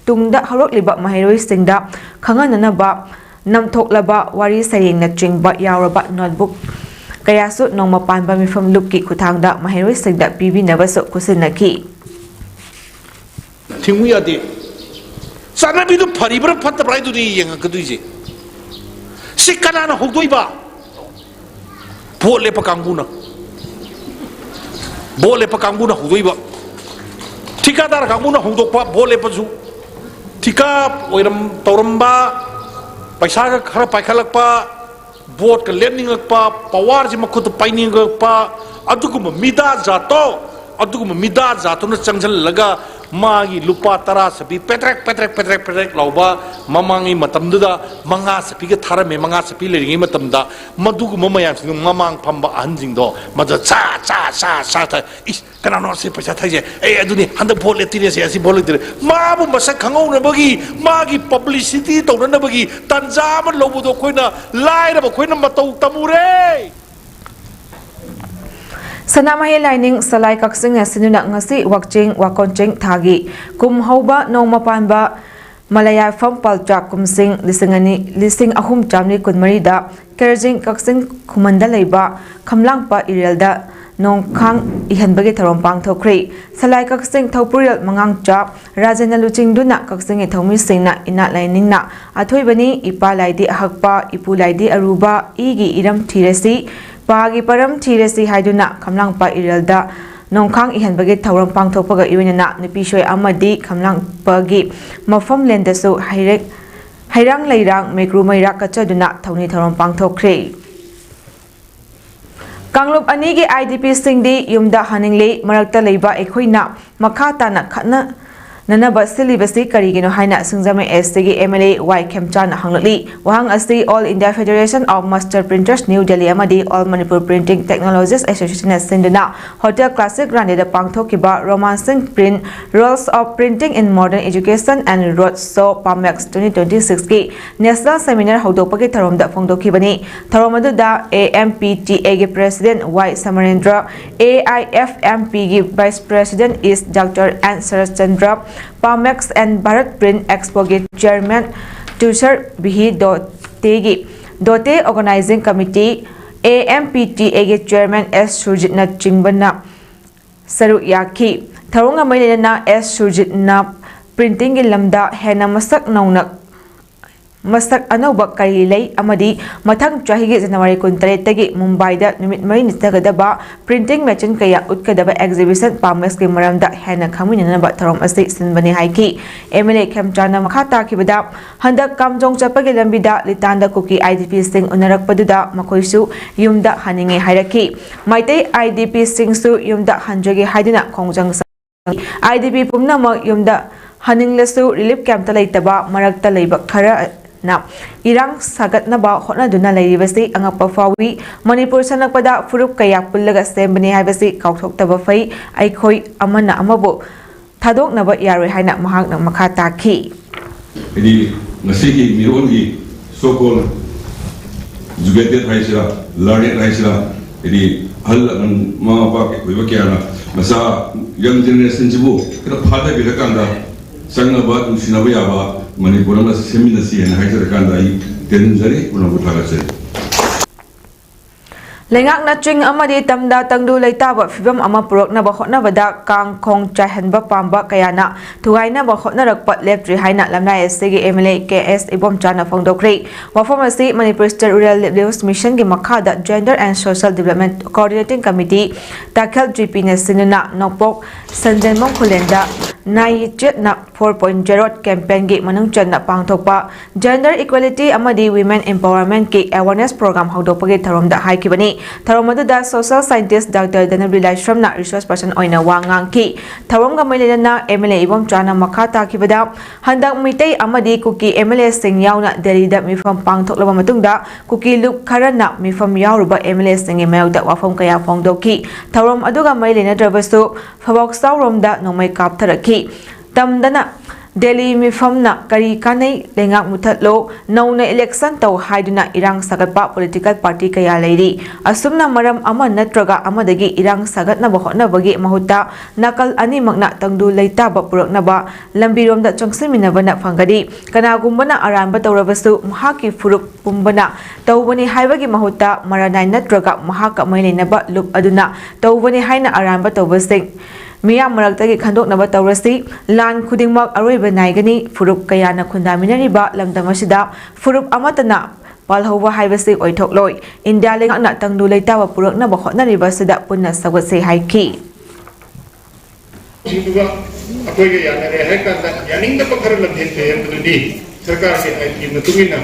ꯇꯨꯡꯗ ꯍꯧꯔꯛꯂꯤꯕ ꯃꯍꯩꯔꯣꯏꯁꯤꯡꯗ ꯈꯪꯍꯟꯅꯅꯕ ꯅꯝꯊꯣꯛꯂꯕ ꯋꯥꯔꯤ ꯁꯩꯔꯦꯡꯅꯆꯤꯡꯕ ꯌꯥꯎꯔꯕ ꯅꯣꯠꯕꯨꯛ ꯀꯌꯥꯁꯨ ꯅꯣꯡꯃ ꯄꯥꯟꯕ ꯃꯤꯐꯝ ꯂꯨꯞꯀꯤ ꯈꯨꯠꯊꯥꯡꯗ ꯃꯍꯩꯔꯣꯏꯁꯤꯡꯗ ꯄꯤꯕꯤꯅꯕꯁꯨ ꯈꯨꯠꯁꯤꯟꯅꯈꯤ꯫ ꯊꯤꯡꯉꯨ ꯌꯥꯗꯦ꯫ ꯆꯠꯅꯕꯤꯗꯨ ꯐꯔꯤꯕ꯭ꯔꯥ ꯐꯠꯇꯕ꯭ꯔꯥ ꯍꯥꯏꯗꯨꯗꯤ ꯌꯦꯡꯉꯛꯀꯗꯣꯏꯁꯦ꯫ ꯁꯤ ꯀꯅꯥꯅ ꯍꯧꯗꯣꯛꯏꯕ? ꯚꯣꯠ ꯂꯦꯞꯄ ꯀꯥꯡꯕꯨꯅ꯫ ꯚꯣꯠ ꯂꯦꯞꯄ ꯀꯥꯡꯕꯨꯅ ꯍꯧꯗꯣꯛꯏꯕ꯫ ꯊꯤꯀꯥꯗꯥꯔ ꯀꯥꯡꯕꯨꯅ ꯍꯧꯗꯣꯛꯄ, ꯚꯣꯠ ꯂꯦꯞꯄꯁꯨ꯫ ꯊꯤꯀꯥ ꯑꯣꯏꯔꯝ-, ꯇꯧꯔꯝꯕ, ꯄꯩꯁꯥꯒ ꯈꯔ ꯄꯥꯏꯈꯠꯂꯛꯄ, ꯚꯣꯠꯀ ꯂꯦꯞꯅꯤꯡꯉꯛꯄ, ꯄꯋꯥꯔꯁꯤ ꯃꯈꯨꯠꯇ ꯄꯥꯏꯅꯤꯡꯉꯛꯄ, ꯑꯗꯨꯒꯨꯝꯕ ꯃꯤꯗꯥ ꯖꯥꯠꯇꯣ, ꯑꯗꯨꯒꯨꯝꯕ ꯃꯤꯗꯥ ꯖꯥꯠꯇꯨꯅ ꯆꯪꯁꯤꯜꯂꯒ ꯃꯥꯒꯤ ꯂꯨꯄꯥ ꯇꯔꯥ ꯁꯄꯤ ꯄꯦꯗ꯭ꯔꯦꯛ, ꯄꯦꯗ꯭ꯔꯦꯛ, ꯄꯦꯗ꯭ꯔꯦꯛ, ꯄꯦꯗ꯭ꯔꯦꯛ ꯂꯥꯎꯕ, ꯃꯃꯥꯡꯉꯩ ꯃꯇꯝꯗꯨꯗ ꯃꯉꯥ ꯁꯄꯤꯒ ꯊꯥꯔꯝꯃꯦ, ꯃꯉꯥ ꯁꯄꯤ ꯂꯩꯔꯤꯉꯩ ꯃꯇꯝꯗ ꯃꯗꯨꯒꯨꯝꯕ ꯃꯌꯥꯝꯁꯤꯡꯗꯣ ꯃꯃꯥꯡ ꯐꯝꯕ ꯑꯍꯟꯁꯤꯡꯗꯣ ꯃꯗꯨ ꯆꯥ, ꯆꯥ, ꯆꯥ, ꯆꯥ ꯊꯥꯏ꯫ ꯏꯁ, ꯀꯅꯥꯅꯣ ꯑꯁꯤ ꯄꯩꯁꯥ ꯊꯥꯏꯁꯦ? ꯑꯦ, ꯑꯗꯨꯅꯤ, ꯍꯟꯗꯛ ꯚꯣꯠ ꯂꯦꯞꯇꯣꯏꯅꯦ, ꯁꯤ ꯑꯁꯤ ꯚꯣꯠ ꯂꯦꯞꯇꯣꯏꯅꯦ꯫ ꯃꯥꯕꯨ ꯃꯁꯛ ꯈꯪꯍꯧꯅꯕꯒꯤ, ꯃꯥꯒꯤ publicity ꯇꯧꯅꯅꯕꯒꯤ ꯇꯥꯟꯖꯥ ꯑꯃ ꯂꯧꯕꯗꯣ ꯑꯩꯈꯣꯏꯅ, ꯂꯥꯏꯔꯕ ꯑꯩꯈꯣꯏꯅ ꯃꯇꯧ ꯇꯝꯃꯨꯔꯦ꯫ ꯁꯅꯥꯃꯍꯤ ꯂꯥꯏꯅꯤꯡ ꯁꯂꯥꯏ ꯀꯛꯆꯤꯡꯅ ꯁꯤꯟꯗꯨꯅ ꯉꯁꯤ ꯋꯥꯛꯆꯤꯡ ꯋꯥꯀꯣꯟꯆꯤꯡ ꯊꯥꯒꯤ ꯀꯨꯝ ꯍꯧꯕ ꯅꯣꯡꯃ ꯄꯥꯟꯕ ꯃꯂꯌꯥꯏꯐꯝ ꯄꯜꯆꯥ ꯀꯨꯝꯁꯤꯡ ꯂꯤꯁꯤꯡ ꯑꯅꯤ, ꯂꯤꯁꯤꯡ ꯑꯍꯨꯝ ꯆꯥꯃꯔꯤ ꯀꯨꯟꯃꯔꯤꯗ ꯀꯦꯔꯖꯤꯡ ꯀꯛꯆꯤꯡ ꯈꯨꯃꯟꯗ ꯂꯩꯕ ꯈꯝꯂꯥꯡꯄ ꯏꯔꯦꯜꯗ ꯅꯣꯡꯈꯥꯡ ꯏꯍꯟꯕꯒꯤ ꯊꯧꯔꯝ ꯄꯥꯡꯊꯣꯛꯈ꯭ꯔꯦ꯫ ꯁꯂꯥꯏ ꯀꯛꯆꯤꯡ ꯊꯧꯄꯨꯔꯦꯜ ꯃꯉꯥꯡꯆꯥ ꯔꯥꯖꯦꯟꯅ ꯂꯨꯆꯤꯡꯗꯨꯅ ꯀꯛꯆꯤꯡꯒꯤ ꯊꯧꯃꯤꯁꯤꯡꯅ ꯏꯅꯥꯠ ꯂꯥꯏꯅꯤꯡꯅ ꯑꯊꯣꯏꯕꯅꯤ, ꯏꯄꯥ ꯂꯥꯏꯗꯤ ꯑꯍꯛꯄ, ꯏꯄꯨ ꯂꯥꯏꯗꯤ ꯑꯔꯨꯕ, ꯏꯒꯤ ꯏꯔꯝ ꯊꯤꯔꯁꯤ, ꯄꯥꯒꯤ ꯄꯔꯝ ꯊꯤꯔꯁꯤ ꯍꯥꯏꯗꯨꯅ ꯈꯝꯂꯥꯡꯄ ꯏꯔꯦꯜꯗ ꯅꯣꯡꯈꯥꯡ ꯏꯍꯟꯕꯒꯤ ꯊꯧꯔꯝ ꯄꯥꯡꯊꯣꯛꯄꯒ ꯏꯔꯣꯏꯅꯅ ꯅꯨꯄꯤꯁꯣꯏ ꯑꯃꯗꯤ ꯈꯝꯂꯥꯡꯄꯒꯤ ꯃꯐꯝ ꯂꯦꯟꯗꯁꯨ ꯍꯩꯔꯦꯛ-, ꯍꯩꯔꯥꯡ ꯂꯩꯔꯥꯡ ꯃꯩꯀ꯭ꯔꯨ ꯃꯩꯔꯥ ꯀꯠꯆꯗꯨꯅ ꯊꯧꯅꯤ ꯊꯧꯔꯝ ꯄꯥꯡꯊꯣꯛꯈ꯭ꯔꯦ꯫ ꯀꯥꯡꯂꯨꯞ ꯑꯅꯤꯒꯤ IDPꯁꯤꯡꯗꯤ ꯌꯨꯝꯗ ꯍꯟꯅꯤꯡꯂꯤ, ꯃꯔꯛꯇ ꯂꯩꯕ ꯑꯩꯈꯣꯏꯅ ꯃꯈꯥ ꯇꯥꯅ ꯈꯠꯅꯅꯅꯕ ꯁꯤꯜꯂꯤꯕꯁꯤ ꯀꯔꯤꯒꯤꯅꯣ ꯍꯥꯏꯅ ꯁꯤꯡꯖꯃꯩ SCꯒꯤ MLA ꯋꯥꯏ ꯈꯦꯝꯆꯥꯅ ꯍꯪꯂꯛꯂꯤ꯫ ꯋꯥꯍꯪ ꯑꯁꯤ All India Federation of Master Printers New Delhi ꯑꯃꯗꯤ All Manipur Printing Technologists Associationꯅ ꯁꯤꯟꯗꯨꯅ Hotel Classic Grandeꯗ ꯄꯥꯡꯊꯣꯛꯈꯤꯕ Romancing Print, Roles of Printing in Modern Education and Road Show, PAMEX twenty twenty-sixꯀꯤ National Seminar ꯍꯧꯗꯣꯛꯄꯒꯤ ꯊꯧꯔꯝꯗ ꯐꯣꯡꯗꯣꯛꯈꯤꯕꯅꯤ꯫ ꯊꯧꯔꯝ ꯑꯗꯨꯗ AMPTAꯒꯤ President Y ꯁꯃꯔꯦꯟꯗ꯭ꯔ, AIFMPꯒꯤ Vice President East Doctor N Saratchandra, PAMEX and Bharat Print Expoꯒꯤ Chairman ꯇꯨꯁꯔ ꯕꯤꯍꯤ ꯗꯣꯇꯦꯒꯤ, ꯗꯣꯇꯦ Organizing Committee, AMPTAꯒꯤ Chairman S ꯁꯨꯔꯖꯤꯠꯅꯆꯤꯡꯕꯅ ꯁꯔꯨꯛ ꯌꯥꯈꯤ꯫ ꯊꯧꯔꯝꯒ ꯃꯔꯤ ꯂꯩꯅꯅ S ꯁꯨꯔꯖꯤꯠꯅ printingꯒꯤ ꯂꯝꯗ ꯍꯦꯟꯅ ꯃꯁꯛ ꯅꯧꯅ ꯃꯁꯛ ꯑꯅꯧꯕ ꯀꯔꯤ ꯂꯩ ꯑꯃꯗꯤ ꯃꯊꯪ ꯆꯍꯤꯒꯤ ꯖꯅꯋꯥꯔꯤ ꯀꯨꯟꯇꯔꯦꯠꯇꯒꯤ ꯃꯨꯝꯕꯥꯏꯗ ꯅꯨꯃꯤꯠ ꯃꯔꯤꯅꯤ ꯆꯠꯊꯒꯗꯕ printing machine ꯀꯌꯥ ꯎꯠꯀꯗꯕ exhibition ꯄꯥꯝꯕꯁꯀꯤ ꯃꯔꯝꯗ ꯍꯦꯟꯅ ꯈꯪꯃꯤꯟꯅꯅꯕ ꯊꯧꯔꯝ ꯑꯁꯤ ꯁꯤꯟꯕꯅꯤ ꯍꯥꯏꯈꯤ꯫ MLA ꯈꯦꯝꯆꯥꯟꯅ ꯃꯈꯥ ꯇꯥꯈꯤꯕꯗ, ꯍꯟꯗꯛ ꯀꯥꯝꯖꯣꯡ ꯆꯠꯄꯒꯤ ꯂꯝꯕꯤꯗ ꯂꯤꯇꯥꯟꯗ ꯀꯨꯀꯤ IDPꯁꯤꯡ ꯎꯅꯔꯛꯄꯗꯨꯗ ꯃꯈꯣꯏꯁꯨ ꯌꯨꯝꯗ ꯍꯟꯅꯤꯡꯉꯦ ꯍꯥꯏꯔꯛꯈꯤ꯫ ꯃꯩꯇꯩ IDPꯁꯤꯡꯁꯨ ꯌꯨꯝꯗ ꯍꯟꯖꯒꯦ ꯍꯥꯏꯗꯨꯅ ꯈꯣꯡꯖꯪ IDP ꯄꯨꯝꯅꯃꯛ ꯌꯨꯝꯗ ꯍꯟꯅꯤꯡꯂꯁꯨ relief campꯇ ꯂꯩꯇꯕ ꯃꯔꯛꯇ ꯂꯩꯕ ꯈꯔꯅ ꯏꯔꯥꯡ ꯁꯥꯒꯠꯅꯕ ꯍꯣꯠꯅꯗꯨꯅ ꯂꯩꯔꯤꯕꯁꯤ ꯑꯉꯛꯄ ꯐꯥꯎꯏ꯫ ꯃꯅꯤꯄꯨꯔ ꯁꯪꯂꯛꯄꯗ ꯐꯨꯔꯨꯞ ꯀꯌꯥ ꯄꯨꯜꯂꯒ ꯁꯦꯝꯕꯅꯤ ꯍꯥꯏꯕꯁꯤ ꯀꯥꯎꯊꯣꯛꯇꯕ ꯐꯩ꯫ ꯑꯩꯈꯣꯏ ꯑꯃꯅ ꯑꯃꯕꯨ ꯊꯥꯗꯣꯛꯅꯕ ꯌꯥꯔꯣꯏ ꯍꯥꯏꯅ ꯃꯍꯥꯛꯅ ꯃꯈꯥ ꯇꯥꯈꯤ꯫ ꯍꯥꯏꯗꯤ ꯉꯁꯤꯒꯤ ꯃꯤꯔꯣꯟꯒꯤ so called educated ꯍꯥꯏꯁꯤꯔꯥ, learned ꯍꯥꯏꯁꯤꯔꯥ, ꯍꯥꯏꯗꯤ ꯑꯍꯜ ꯂꯃꯟ, ꯃꯃꯥ ꯃꯄꯥ ꯑꯣꯏꯕ ꯀꯌꯥꯅ ꯃꯆꯥ, young generationꯁꯤꯕꯨ ꯈꯔ ꯐꯥꯗꯕꯤꯔꯀꯥꯟꯗ ꯆꯪꯅꯕ, ꯅꯨꯡꯁꯤꯅꯕ ꯌꯥꯕ ꯃꯅꯤꯄꯨꯔ ꯑꯃ ꯁꯦꯝꯃꯤꯟꯅꯁꯤ ꯍꯥꯏꯅ ꯍꯥꯏꯖꯔꯀꯥꯟꯗ ꯑꯩ ꯇꯦꯟꯖꯔꯤ, ꯄꯨꯝꯅꯃꯛꯄꯨ ꯊꯥꯒꯠꯆꯔꯤ꯫ ꯂꯩꯉꯥꯛꯅ ꯆꯤꯡ ꯑꯃꯗꯤ ꯇꯝꯗ ꯇꯪꯗꯨ ꯂꯩꯇꯥꯕ ꯐꯤꯕꯝ ꯑꯃ ꯄꯨꯔꯛꯅꯕ ꯍꯣꯠꯅꯕꯗ ꯀꯥꯡ ꯈꯣꯡ ꯆꯥꯏꯍꯟꯕ ꯄꯥꯝꯕ ꯀꯌꯥꯅ ꯊꯨꯒꯥꯏꯅꯕ ꯍꯣꯠꯅꯔꯛꯄ ꯂꯦꯞꯇ꯭ꯔꯤ ꯍꯥꯏꯅ ꯂꯝꯂꯥꯏ ꯑꯁꯤꯒꯤ MLA ꯀꯦ ꯑꯦꯁ ꯏꯕꯣꯝꯆꯥꯅ ꯐꯣꯡꯗꯣꯛꯈ꯭ꯔꯦ꯫ ꯋꯥꯐꯝ ꯑꯁꯤ ꯃꯅꯤꯄꯨꯔ State Rural Livelihood Missionꯒꯤ ꯃꯈꯥꯗ Gender and Social Development Coordinating Committee, ꯇꯥꯈꯦꯜ ꯖꯤꯄꯤꯅ ꯁꯤꯟꯗꯨꯅ ꯅꯣꯡꯄꯣꯛ ꯁꯟꯖꯦꯟꯕꯝ ꯈꯨꯂꯦꯟꯗ ꯅꯥꯏ ꯌꯦꯆꯦꯠꯅ four point zero campaignꯒꯤ ꯃꯅꯨꯡ ꯆꯟꯅ ꯄꯥꯡꯊꯣꯛꯄ Gender Equality ꯑꯃꯗꯤ Women Empowermentꯀꯤ awareness program ꯍꯧꯗꯣꯛꯄꯒꯤ ꯊꯧꯔꯝꯗ ꯍꯥꯏꯈꯤꯕꯅꯤ꯫ ꯊꯧꯔꯝ ꯑꯗꯨꯗ social scientist Doctor ꯙꯅꯕꯤꯔ ꯂꯥꯏꯁ꯭ꯔꯝꯅ resource person ꯑꯣꯏꯅ ꯋꯥ ꯉꯥꯡꯈꯤ꯫ ꯊꯧꯔꯝꯒ ꯃꯔꯤ ꯂꯩꯅꯅ MLA ꯏꯕꯣꯝꯆꯥꯅ ꯃꯈꯥ ꯇꯥꯈꯤꯕꯗ, ꯍꯟꯗꯛ ꯃꯤꯇꯩ ꯑꯃꯗꯤ ꯀꯨꯀꯤ MLAꯁꯤꯡ ꯌꯥꯎꯅ ꯗꯦꯜꯂꯤꯗ ꯃꯤꯐꯝ ꯄꯥꯡꯊꯣꯛꯂꯕ ꯃꯇꯨꯡꯗ, ꯀꯨꯀꯤ ꯂꯨꯞ ꯈꯔꯅ ꯃꯤꯐꯝ ꯌꯥꯎꯔꯨꯕ MLAꯁꯤꯡꯒꯤ ꯃꯥꯌꯣꯛꯇ ꯋꯥꯐꯝ ꯀꯌꯥ ꯐꯣꯡꯗꯣꯛꯈꯤ꯫ ꯊꯧꯔꯝ ꯑꯗꯨꯒ ꯃꯔꯤ ꯂꯩꯅꯗ꯭ꯔꯕꯁꯨ, ꯐꯕꯥꯎꯆꯥꯎꯔꯣꯝꯗ ꯅꯣꯡꯃꯩ ꯀꯥꯞꯊꯔꯛꯈꯤ꯫ ꯇꯝꯗꯅ ꯗꯦꯜꯂꯤ ꯃꯤꯐꯝꯅ ꯀꯔꯤ ꯀꯥꯟꯅꯩ? ꯂꯩꯉꯥꯛ ꯃꯨꯊꯠꯂꯣ, ꯅꯧꯅ election ꯇꯧ ꯍꯥꯏꯗꯨꯅ ꯏꯔꯥꯡ ꯁꯥꯒꯠꯄ political party ꯀꯌꯥ ꯂꯩꯔꯤ꯫ ꯑꯁꯨꯝꯅ ꯃꯔꯝ ꯑꯃ ꯅꯠꯇ꯭ꯔꯒ ꯑꯃꯗꯒꯤ ꯏꯔꯥꯡ ꯁꯥꯒꯠꯅꯕ ꯍꯣꯠꯅꯕꯒꯤ ꯃꯍꯨꯠꯇ ꯅꯥꯀꯜ ꯑꯅꯤꯃꯛꯅ ꯇꯪꯗꯨ ꯂꯩꯇꯥꯕ ꯄꯨꯔꯛꯅꯕ ꯂꯝꯕꯤꯔꯣꯝꯗ ꯆꯪꯁꯤꯟꯃꯤꯟꯅꯕꯅ ꯐꯒꯅꯤ꯫ ꯀꯅꯥꯒꯨꯝꯕꯅ ꯑꯔꯥꯟꯕ ꯇꯧꯔꯕꯁꯨ ꯃꯍꯥꯛꯀꯤ ꯐꯨꯔꯨꯞ ꯄꯨꯝꯕꯅ ꯇꯧꯕꯅꯤ ꯍꯥꯏꯕꯒꯤ ꯃꯍꯨꯠꯇ ꯃꯔꯥꯅꯥꯏ ꯅꯠꯇ꯭ꯔꯒ ꯃꯍꯥꯛꯀ ꯃꯔꯤ ꯂꯩꯅꯕ ꯂꯨꯞ ꯑꯗꯨꯅ ꯇꯧꯕꯅꯤ ꯍꯥꯏꯅ ꯑꯔꯥꯟꯕ ꯇꯧꯕꯁꯤꯡ ꯃꯤꯌꯥꯝ ꯃꯔꯛꯇꯒꯤ ꯈꯟꯗꯣꯛꯅꯕ ꯇꯧꯔꯁꯤ꯫ ꯂꯥꯟ ꯈꯨꯗꯤꯡꯃꯛ ꯑꯔꯣꯏꯕ ꯅꯥꯏꯒꯅꯤ꯫ ꯐꯨꯔꯨꯞ ꯀꯌꯥꯅ ꯈꯨꯟꯗꯥꯃꯤꯟꯅꯔꯤꯕ ꯂꯝꯗꯝ ꯑꯁꯤꯗ ꯐꯨꯔꯨꯞ ꯑꯃꯠꯇꯅ ꯄꯥꯜꯍꯧꯕ ꯍꯥꯏꯕꯁꯤ ꯑꯣꯏꯊꯣꯛꯂꯣꯏ꯫ ꯏꯟꯗꯤꯌꯥ ꯂꯩꯉꯥꯛꯅ ꯇꯪꯗꯨ ꯂꯩꯇꯥꯕ ꯄꯨꯔꯛꯅꯕ ꯍꯣꯠꯅꯔꯤꯕ ꯑꯁꯤꯗ ꯄꯨꯟꯅ ꯁꯧꯒꯠꯁꯤ ꯍꯥꯏꯈꯤ꯫ ꯁꯤꯡꯗꯨꯒ ꯑꯩꯈꯣꯏꯒ ꯌꯥꯅꯔꯦ ꯍꯥꯏ ꯀꯥꯟꯗ ꯌꯥꯅꯤꯡꯗꯕ ꯈꯔ ꯂꯝꯍꯦꯟ ꯇꯨꯍꯦꯟꯕꯗꯨꯗꯤ ꯁꯔꯀꯥꯔꯒꯤ ꯑꯥꯏꯟꯒꯤ ꯃꯇꯨꯡ ꯏꯟꯅ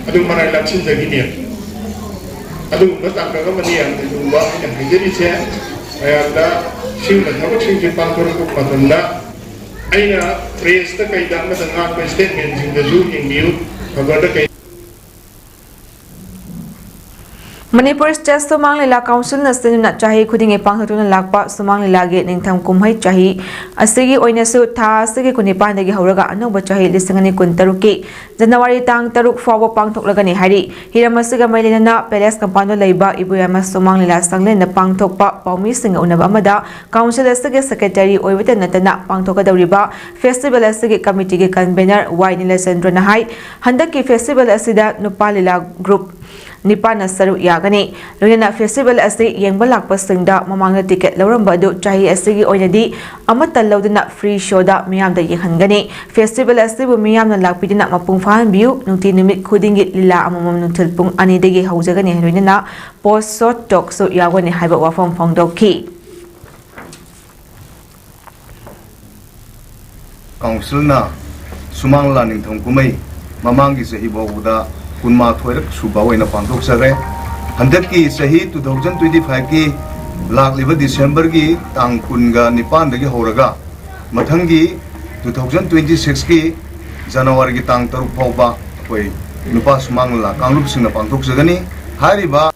ꯑꯗꯨꯝ ꯃꯔꯥꯏ ꯂꯥꯛꯁꯤꯟꯖꯈꯤꯅꯦꯕ꯫ ꯑꯗꯨꯒꯨꯝꯕ ꯇꯥꯡꯀꯛ ꯑꯃꯅꯤ ꯌꯥꯝꯅ ꯂꯨꯕ ꯑꯩꯅ ꯍꯥꯏꯖꯔꯤꯁꯦ꯫ ꯃꯌꯥꯝꯗ ꯁꯤꯒꯨꯝꯕ ꯊꯕꯛꯁꯤꯡꯁꯦ ꯄꯥꯡꯊꯣꯔꯛꯄ ꯃꯇꯝꯗ ꯑꯩꯅ ꯄ꯭ꯔꯦꯁꯇ ꯀꯩꯗ ꯑꯃꯗ ꯉꯥꯡꯕ ꯁ꯭ꯇꯦꯠꯃꯦꯟꯁꯤꯡꯗꯁꯨ ꯌꯦꯡꯕꯤꯌꯨ, ꯈꯕꯔꯗ ꯀꯩ ꯃꯅꯤꯄꯨꯔ ꯁ꯭ꯇꯦꯠ ꯁꯨꯃꯥꯡ ꯂꯤꯂꯥ ꯀꯥꯎꯟꯁꯤꯜꯅ ꯁꯤꯟꯗꯨꯅ ꯆꯍꯤ ꯈꯨꯗꯤꯡꯒꯤ ꯄꯥꯡꯊꯣꯛꯇꯨꯅ ꯂꯥꯛꯄ ꯁꯨꯃꯥꯡ ꯂꯤꯂꯥꯒꯤ ꯅꯤꯡꯊꯝ ꯀꯨꯝꯍꯩ ꯆꯍꯤ ꯑꯁꯤꯒꯤ ꯑꯣꯏꯅꯁꯨ ꯊꯥ ꯑꯁꯤꯒꯤ ꯀꯨꯟꯅꯤꯄꯥꯟꯗꯒꯤ ꯍꯧꯔꯒ ꯑꯅꯧꯕ ꯆꯍꯤ ꯂꯤꯁꯤꯡ ꯑꯅꯤ ꯀꯨꯟ ꯇꯔꯨꯛꯀꯤ ꯖꯅꯋꯥꯔꯤ ꯇꯥꯡ ꯇꯔꯨꯛ ꯐꯥꯎꯕ ꯄꯥꯡꯊꯣꯛꯂꯒꯅꯤ ꯍꯥꯏꯔꯤ꯫ ꯍꯤꯔꯝ ꯑꯁꯤꯒ ꯃꯔꯤ ꯂꯩꯅꯅ ꯄꯦꯂꯦꯁ ꯀꯝꯄꯥꯎꯟꯗ ꯂꯩꯕ ꯏꯕꯣꯌꯥꯏꯃ ꯁꯨꯃꯥꯡ ꯂꯤꯂꯥ ꯁꯪꯂꯦꯟꯗ ꯄꯥꯡꯊꯣꯛꯄ ꯄꯥꯎꯃꯤꯁꯤꯡꯒ ꯎꯅꯕ ꯑꯃꯗ ꯀꯥꯎꯟꯁꯤꯜ ꯑꯁꯤꯒꯤ ꯁꯦꯀ꯭ꯔꯦꯇꯔꯤ ꯑꯣꯏꯕꯇ ꯅꯠꯇꯅ ꯄꯥꯡꯊꯣꯛꯀꯗꯧꯔꯤꯕ ꯐꯦꯁꯇꯤꯚꯦꯜ ꯑꯁꯤꯒꯤ ꯀꯃꯤꯇꯤꯒꯤ ꯀꯟꯚꯦꯅꯔ ꯋꯥꯏ ꯅꯤꯂꯆꯟꯗ꯭ꯔꯅ ꯍꯥꯏ, ꯍꯟꯗꯛꯀꯤ ꯐꯦꯁꯇꯤꯚꯦꯜ ꯑꯁꯤꯗ ꯅꯨꯄꯥ ꯂꯤꯂꯥ ꯒ꯭ꯔꯨꯞ ꯅꯤꯄꯥꯟꯅ ꯁꯔꯨꯛ ꯌꯥꯒꯅꯤ꯫ ꯂꯣꯏꯅꯅ ꯐꯦꯁꯇꯤꯚꯦꯜ ꯑꯁꯤ ꯌꯦꯡꯕ ꯂꯥꯛꯄꯁꯤꯡꯗ ꯃꯃꯥꯡꯗ ꯇꯤꯀꯦꯠ ꯂꯧꯔꯝꯕ ꯑꯗꯨ ꯆꯍꯤ ꯑꯁꯤꯒꯤ ꯑꯣꯏꯅꯗꯤ ꯑꯃꯠꯇ ꯂꯧꯗꯨꯅ ꯐ꯭ꯔꯤ ꯁꯣꯗ ꯃꯤꯌꯥꯝꯗ ꯌꯦꯡꯍꯟꯒꯅꯤ꯫ ꯐꯦꯁꯇꯤꯚꯦꯜ ꯑꯁꯤꯕꯨ ꯃꯤꯌꯥꯝꯅ ꯂꯥꯛꯄꯤꯗꯨꯅ ꯃꯄꯨꯡ ꯐꯥꯍꯟꯕꯤꯌꯨ꯫ ꯅꯨꯡꯇꯤ ꯅꯨꯃꯤꯠ ꯈꯨꯗꯤꯡꯒꯤ ꯂꯤꯂꯥ ꯑꯃꯃꯝ ꯅꯨꯡꯊꯤꯜ ꯄꯨꯡ ꯑꯅꯤꯗꯒꯤ ꯍꯧꯖꯒꯅꯤ꯫ ꯂꯣꯏꯅꯅ ꯄꯣꯁ ꯁꯣꯠ ꯇꯣꯛꯁꯨ ꯌꯥꯎꯒꯅꯤ ꯍꯥꯏꯕ ꯋꯥꯐꯝ ꯐꯣꯡꯗꯣꯛꯈꯤ꯫ ꯀꯥꯎꯟꯁꯤꯜꯅ ꯁꯨꯃꯥꯡ ꯂꯤꯂꯥ ꯅꯤꯡꯊꯝ ꯀꯨꯝꯍꯩ ꯃꯃꯥꯡꯒꯤ ꯆꯍꯤ ꯐꯥꯎꯕꯗ ꯀꯨꯟꯃꯥꯊꯣꯏꯔꯛ ꯁꯨꯕ ꯑꯣꯏꯅ ꯄꯥꯡꯊꯣꯛꯆꯈ꯭ꯔꯦ꯫ ꯍꯟꯗꯛꯀꯤ ꯆꯍꯤ two thousand twenty five ꯀꯤ ꯂꯥꯛꯂꯤꯕ ꯗꯤꯁꯦꯝꯕꯔꯒꯤ ꯇꯥꯡ ꯀꯨꯟꯒ ꯅꯤꯄꯥꯟꯗꯒꯤ ꯍꯧꯔꯒ ꯃꯊꯪꯒꯤ two thousand twenty six ꯀꯤ ꯖꯅꯋꯥꯔꯤꯒꯤ ꯇꯥꯡ ꯇꯔꯨꯛ ꯐꯥꯎꯕ ꯑꯩꯈꯣꯏ ꯅꯨꯄꯥ ꯁꯨꯃꯥꯡ ꯂꯤꯂꯥ ꯀꯥꯡꯂꯨꯞꯁꯤꯡꯅ ꯄꯥꯡꯊꯣꯛꯆꯒꯅꯤ꯫ ꯍꯥꯏꯔꯤꯕ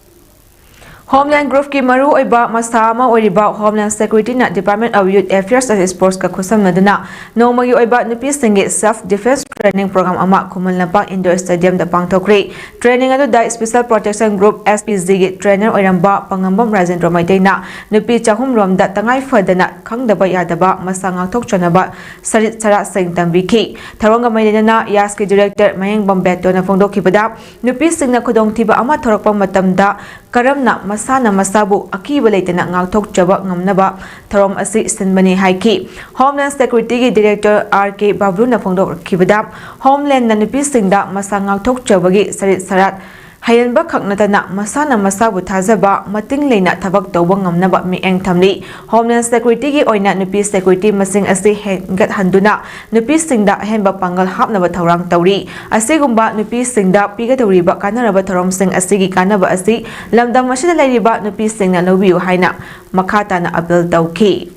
ꯍꯣꯝꯂꯦꯟ ꯒ꯭ꯔꯨꯞꯀꯤ ꯃꯔꯨꯑꯣꯏꯕ ꯃꯁꯥ ꯑꯃ ꯑꯣꯏꯔꯤꯕ ꯍꯣꯝꯂꯦꯟ ꯁꯦꯀ꯭ꯌꯨꯔꯤꯇꯤꯅ Department of Youth Affairs and Sportsꯀ ꯈꯨꯠꯁꯝꯅꯗꯨꯅ ꯅꯣꯡꯃꯒꯤ ꯑꯣꯏꯕ ꯅꯨꯄꯤꯁꯤꯡꯒꯤ ꯁꯦꯜꯐ ꯗꯤꯐꯦꯟꯁ ꯇ꯭ꯔꯦꯅꯤꯡ ꯄ꯭ꯔꯣꯒ꯭ꯔꯥꯝ ꯑꯃ ꯈꯨꯃꯟ ꯂꯝꯄꯥꯛ ꯏꯟꯗꯣꯔ ꯁ꯭ꯇꯦꯗꯤꯌꯝꯗ ꯄꯥꯡꯊꯣꯛꯈ꯭ꯔꯦ꯫ ꯇ꯭ꯔꯦꯅꯤꯡ ꯑꯗꯨꯗ ꯁ꯭ꯄꯦꯁꯦꯜ ꯄ꯭ꯔꯣꯇꯦꯛꯁꯟ ꯒ꯭ꯔꯨꯞ, SPGꯒꯤ ꯇ꯭ꯔꯦꯅꯔ ꯑꯣꯏꯔꯝꯕ ꯄꯪꯉꯝꯕꯝ ꯔꯥꯖꯦꯟꯗ꯭ꯔꯣ ꯃꯩꯇꯩꯅ ꯅꯨꯄꯤ ꯆꯍꯨꯝ ꯔꯣꯝꯗ ꯇꯉꯥꯏ ꯐꯗꯅ ꯈꯪꯗꯕ ꯌꯥꯗꯕ ꯃꯁꯥ ꯉꯥꯛꯊꯣꯛꯆꯅꯕ ꯁꯔꯤꯠ ꯁꯔꯥꯠꯁꯤꯡ ꯇꯝꯕꯤꯈꯤ꯫ ꯊꯧꯔꯝꯒ ꯃꯔꯤ ꯂꯩꯅꯅ ꯌꯥꯁꯀꯤ ꯗꯤꯔꯦꯛꯇꯔ ꯃꯌꯦꯡꯕꯝ ꯕꯦꯇꯣꯅ ꯐꯣꯡꯗꯣꯛꯈꯤꯕꯗ, ꯅꯨꯄꯤꯁꯤꯡꯅ ꯈꯨꯗꯣꯡꯊꯤꯕ ꯑꯃ ꯊꯣꯔꯛꯄ ꯃꯇꯝꯗ ꯀꯔꯝꯅ ꯃꯁꯥꯅ ꯃꯁꯥꯕꯨ ꯑꯀꯤꯕ ꯂꯩꯇꯅ ꯉꯥꯛꯊꯣꯛꯆꯕ ꯉꯝꯅꯕ ꯊꯧꯔꯝ ꯑꯁꯤ ꯁꯤꯟꯕꯅꯤ ꯍꯥꯏꯈꯤ꯫ Homeland Security ꯒꯤ Director R K ꯕꯥꯕ꯭ꯂꯨꯅ ꯐꯣꯡꯗꯣꯛꯈꯤꯕꯗ, Homeland ꯅ ꯅꯨꯄꯤꯁꯤꯡꯗ ꯃꯁꯥ ꯉꯥꯛꯊꯣꯛꯆꯕꯒꯤ ꯁꯔꯤꯠ ꯁꯔꯥꯠ ꯍꯩꯍꯟꯕ ꯈꯛ ꯅꯠꯇꯅ ꯃꯁꯥꯅ ꯃꯁꯥꯕꯨ ꯊꯥꯖꯕ, ꯃꯇꯤꯡ ꯂꯩꯅ ꯊꯕꯛ ꯇꯧꯕ ꯉꯝꯅꯕ ꯃꯤꯠꯌꯦꯡ ꯊꯝꯂꯤ꯫ Homeland Security ꯒꯤ ꯑꯣꯏꯅ ꯅꯨꯄꯤ security ꯃꯁꯤꯡ ꯑꯁꯤ ꯍꯦꯟꯒꯠꯍꯟꯗꯨꯅ ꯅꯨꯄꯤꯁꯤꯡꯗ ꯑꯍꯦꯟꯕ ꯄꯥꯡꯒꯜ ꯍꯥꯞꯅꯕ ꯊꯧꯔꯥꯡ ꯇꯧꯔꯤ꯫ ꯑꯁꯤꯒꯨꯝꯕ ꯅꯨꯄꯤꯁꯤꯡꯗ ꯄꯤꯒꯗꯧꯔꯤꯕ ꯀꯥꯟꯅꯔꯕ ꯊꯧꯔꯝꯁꯤꯡ ꯑꯁꯤꯒꯤ ꯀꯥꯟꯅꯕ ꯑꯁꯤ ꯂꯝꯗꯝ ꯑꯁꯤꯗ ꯂꯩꯔꯤꯕ ꯅꯨꯄꯤꯁꯤꯡꯅ ꯂꯧꯕꯤꯌꯨ ꯍꯥꯏꯅ ꯃꯈꯥ ꯇꯥꯅ appeal ꯇꯧꯈꯤ꯫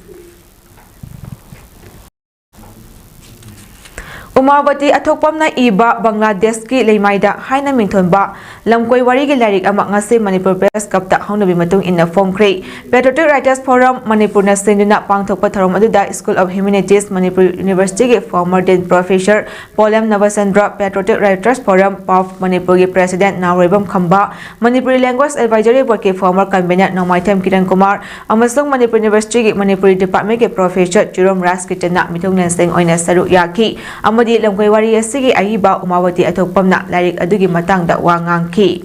ꯎꯃꯥꯕꯇꯤ ꯑꯊꯣꯛꯄꯝꯅ ꯏꯕ ꯕꯪꯒ꯭ꯂꯥꯗꯦꯁꯀꯤ ꯂꯩꯃꯥꯏꯗ ꯍꯥꯏꯅ ꯃꯤꯡꯊꯣꯟꯕ ꯂꯝꯀꯣꯏ ꯋꯥꯔꯤꯒꯤ ꯂꯥꯏꯔꯤꯛ ꯑꯃ ꯉꯁꯤ ꯃꯅꯤꯄꯨꯔ Press Club ꯇ ꯍꯧꯅꯕꯤ ꯃꯇꯨꯡ ꯏꯟꯅ ꯐꯣꯡꯈ꯭ꯔꯦ꯫ Patriotic Writers Forum ꯃꯅꯤꯄꯨꯔꯅ ꯁꯤꯟꯗꯨꯅ ꯄꯥꯡꯊꯣꯛꯄ ꯊꯧꯔꯝ ꯑꯗꯨꯗ School of Humanities Manipur University ꯒꯤ former Dean Professor ꯄꯣꯂꯦꯝ ꯅꯕꯆꯟꯗ꯭ꯔ, Patriotic Writers Forum, ꯄꯥꯐ, ꯃꯅꯤꯄꯨꯔꯒꯤ President ꯅꯥꯎꯔꯦꯝꯕꯝ ꯈꯝꯕ, Manipuri Language Advisory Board ꯀꯤ former convener ꯅꯣꯡꯃꯥꯏꯊꯦꯝ ꯀꯤꯔꯟ ꯀꯨꯃꯥꯔ ꯑꯃꯁꯨꯡ ꯃꯅꯤꯄꯨꯔ University ꯒꯤ ꯃꯅꯤꯄꯨꯔꯤ department ꯀꯤ professor ꯆꯤꯔꯣꯝ ꯔꯥꯖꯀꯤꯆꯟꯅ ꯃꯤꯊꯨꯡꯂꯦꯟꯁꯤꯡ ꯑꯣꯏꯅ ꯁꯔꯨꯛ ꯌꯥꯈꯤ ꯑꯃꯗꯤ ꯂꯝꯀꯣꯏ ꯋꯥꯔꯤ ꯑꯁꯤꯒꯤ ꯑꯏꯕ ꯎꯃꯥꯕꯇꯤ ꯑꯊꯣꯛꯄꯝꯅ ꯂꯥꯏꯔꯤꯛ ꯑꯗꯨꯒꯤ ꯃꯇꯥꯡꯗ ꯋꯥ ꯉꯥꯡꯈꯤ꯫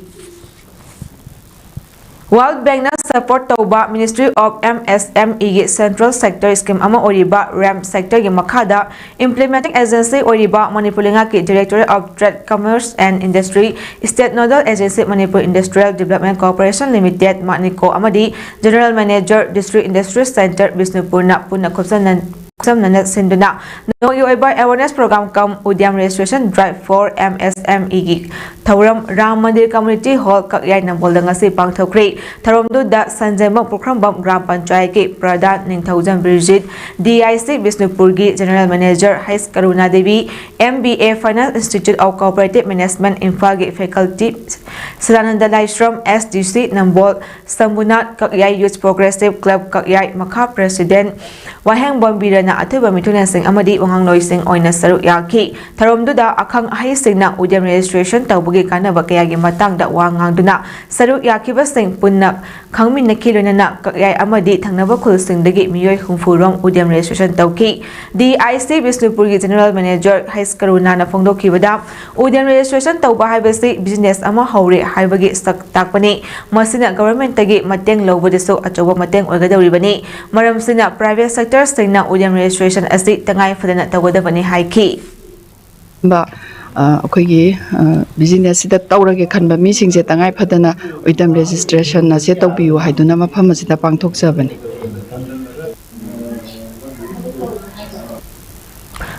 World Bank ꯅ support ꯇꯧꯕ Ministry of M S M E ꯒꯤ central sector scheme ꯑꯃ ꯑꯣꯏꯔꯤꯕ ꯔꯦꯝꯞ sector ꯒꯤ ꯃꯈꯥꯗ implementing agency ꯑꯣꯏꯔꯤꯕ ꯃꯅꯤꯄꯨꯔ ꯂꯩꯉꯥꯛꯀꯤ Directorate of Trade, Commerce and Industry, State Nodal Agency, Manipur Industrial Development Corporation Limited, MADNICO, ꯑꯃꯗꯤ General Manager, District Industry Center, ꯕꯤꯁꯅꯨꯄꯨꯔꯅ ꯄꯨꯟꯅ ꯈꯨꯠꯁꯝꯅ ꯈꯨꯠꯁꯝꯅꯅ ꯁꯤꯟꯗꯨꯅ ꯅꯣꯡꯃꯒꯤ ꯑꯣꯏꯕ awareness program cum Udyam Registration Drive for M S M E ꯒꯤ ꯊꯧꯔꯝ ꯔꯥꯝ ꯃꯟꯗꯤꯔ Community Hall, ꯀꯛꯌꯥꯏ ꯅꯝꯕꯣꯜꯗ ꯉꯁꯤ ꯄꯥꯡꯊꯣꯛꯈ꯭ꯔꯦ꯫ ꯊꯧꯔꯝꯗꯨꯗ ꯁꯟꯖꯦꯟꯕꯝ ꯄꯨꯈ꯭ꯔꯝꯕꯝ gram ꯄꯟꯆꯥꯌꯠꯀꯤ ꯄ꯭ꯔꯙꯥꯟ ꯅꯤꯡꯊꯧꯖꯝ ꯕꯤꯔꯖꯤꯠ, D I C ꯕꯤꯁꯅꯨꯄꯨꯔꯒꯤ General Manager H ꯀꯔꯨꯅꯥ Devi, M B A Finance Institute of Cooperative Management ꯏꯝꯐꯥꯜꯒꯤ faculty ꯁꯗꯥꯅꯟꯗ ꯂꯥꯏꯁ꯭ꯔꯝ, S D C ꯅꯝꯕꯣꯜ ꯁꯝꯕꯨꯅꯥꯊ, ꯀꯛꯌꯥꯏ Youth Progressive Club ꯀꯛꯌꯥꯏ ꯃꯈꯥ President ꯋꯥꯍꯦꯡꯕꯝ ꯕꯤꯔꯦꯟ ꯑꯊꯣꯏꯕ ꯃꯤꯊꯨꯅꯁꯤꯡ ꯑꯃꯗꯤ ꯋꯥꯉꯥꯡꯂꯣꯏꯁꯤꯡ ꯑꯣꯏꯅ ꯁꯔꯨꯛ ꯌꯥꯈꯤ꯫ ꯊꯧꯔꯝꯗꯨꯗ ꯑꯈꯪ ꯑꯍꯩꯁꯤꯡꯅ ꯎꯗ꯭ꯌꯝ registration ꯇꯧꯕꯒꯤ ꯀꯥꯟꯅꯕ ꯀꯌꯥꯒꯤ ꯃꯇꯥꯡꯗ ꯋꯥ ꯉꯥꯡꯗꯨꯅ ꯁꯔꯨꯛ ꯌꯥꯈꯤꯕꯁꯤꯡ ꯄꯨꯟꯅ ꯈꯪꯃꯤꯟꯅꯈꯤ꯫ ꯂꯣꯏꯅꯅ ꯀꯛꯌꯥꯏ ꯑꯃꯗꯤ ꯊꯪꯅꯕ ꯈꯨꯜꯁꯤꯡꯗꯒꯤ ꯃꯤꯑꯣꯏ ꯍꯨꯝꯐꯨ ꯔꯣꯝ ꯎꯗ꯭ꯌꯝ registration ꯇꯧꯈꯤ꯫ DIC ꯕꯤꯁꯅꯨꯄꯨꯔꯒꯤ General Manager ꯍꯩꯁ ꯀꯔꯨꯅꯥꯅ ꯐꯣꯡꯗꯣꯛꯈꯤꯕꯗ, ꯎꯗ꯭ꯌꯝ registration ꯇꯧꯕ ꯍꯥꯏꯕꯁꯤ business ꯑꯃ ꯍꯧꯔꯦ ꯍꯥꯏꯕꯒꯤ ꯁꯛ ꯇꯥꯛꯄꯅꯤ꯫ ꯃꯁꯤꯅ government ꯇꯒꯤ ꯃꯇꯦꯡ ꯂꯧꯕꯗꯁꯨ ꯑꯆꯧꯕ ꯃꯇꯦꯡ ꯑꯣꯏꯒꯗꯧꯔꯤꯕꯅꯤ꯫ ꯃꯔꯝꯁꯤꯅ private sector ꯁꯤꯡꯅ ꯎꯗ꯭ꯌꯝ registration ꯑꯁꯤ ꯇꯉꯥꯏ ꯐꯗꯅ ꯇꯧꯒꯗꯕꯅꯤ ꯍꯥꯏꯈꯤ꯫ ꯕ, ꯑ, ꯑꯩꯈꯣꯏꯒꯤ, ꯑ, business ꯁꯤꯗ ꯇꯧꯔꯒꯦ ꯈꯟꯕ ꯃꯤꯁꯤꯡꯁꯦ ꯇꯉꯥꯏ ꯐꯗꯅ ꯎꯗ꯭ꯌꯝ registration ꯑꯁꯦ ꯇꯧꯕꯤꯌꯨ ꯍꯥꯏꯗꯨꯅ ꯃꯐꯝ ꯑꯁꯤꯗ ꯄꯥꯡꯊꯣꯛꯆꯕꯅꯤ꯫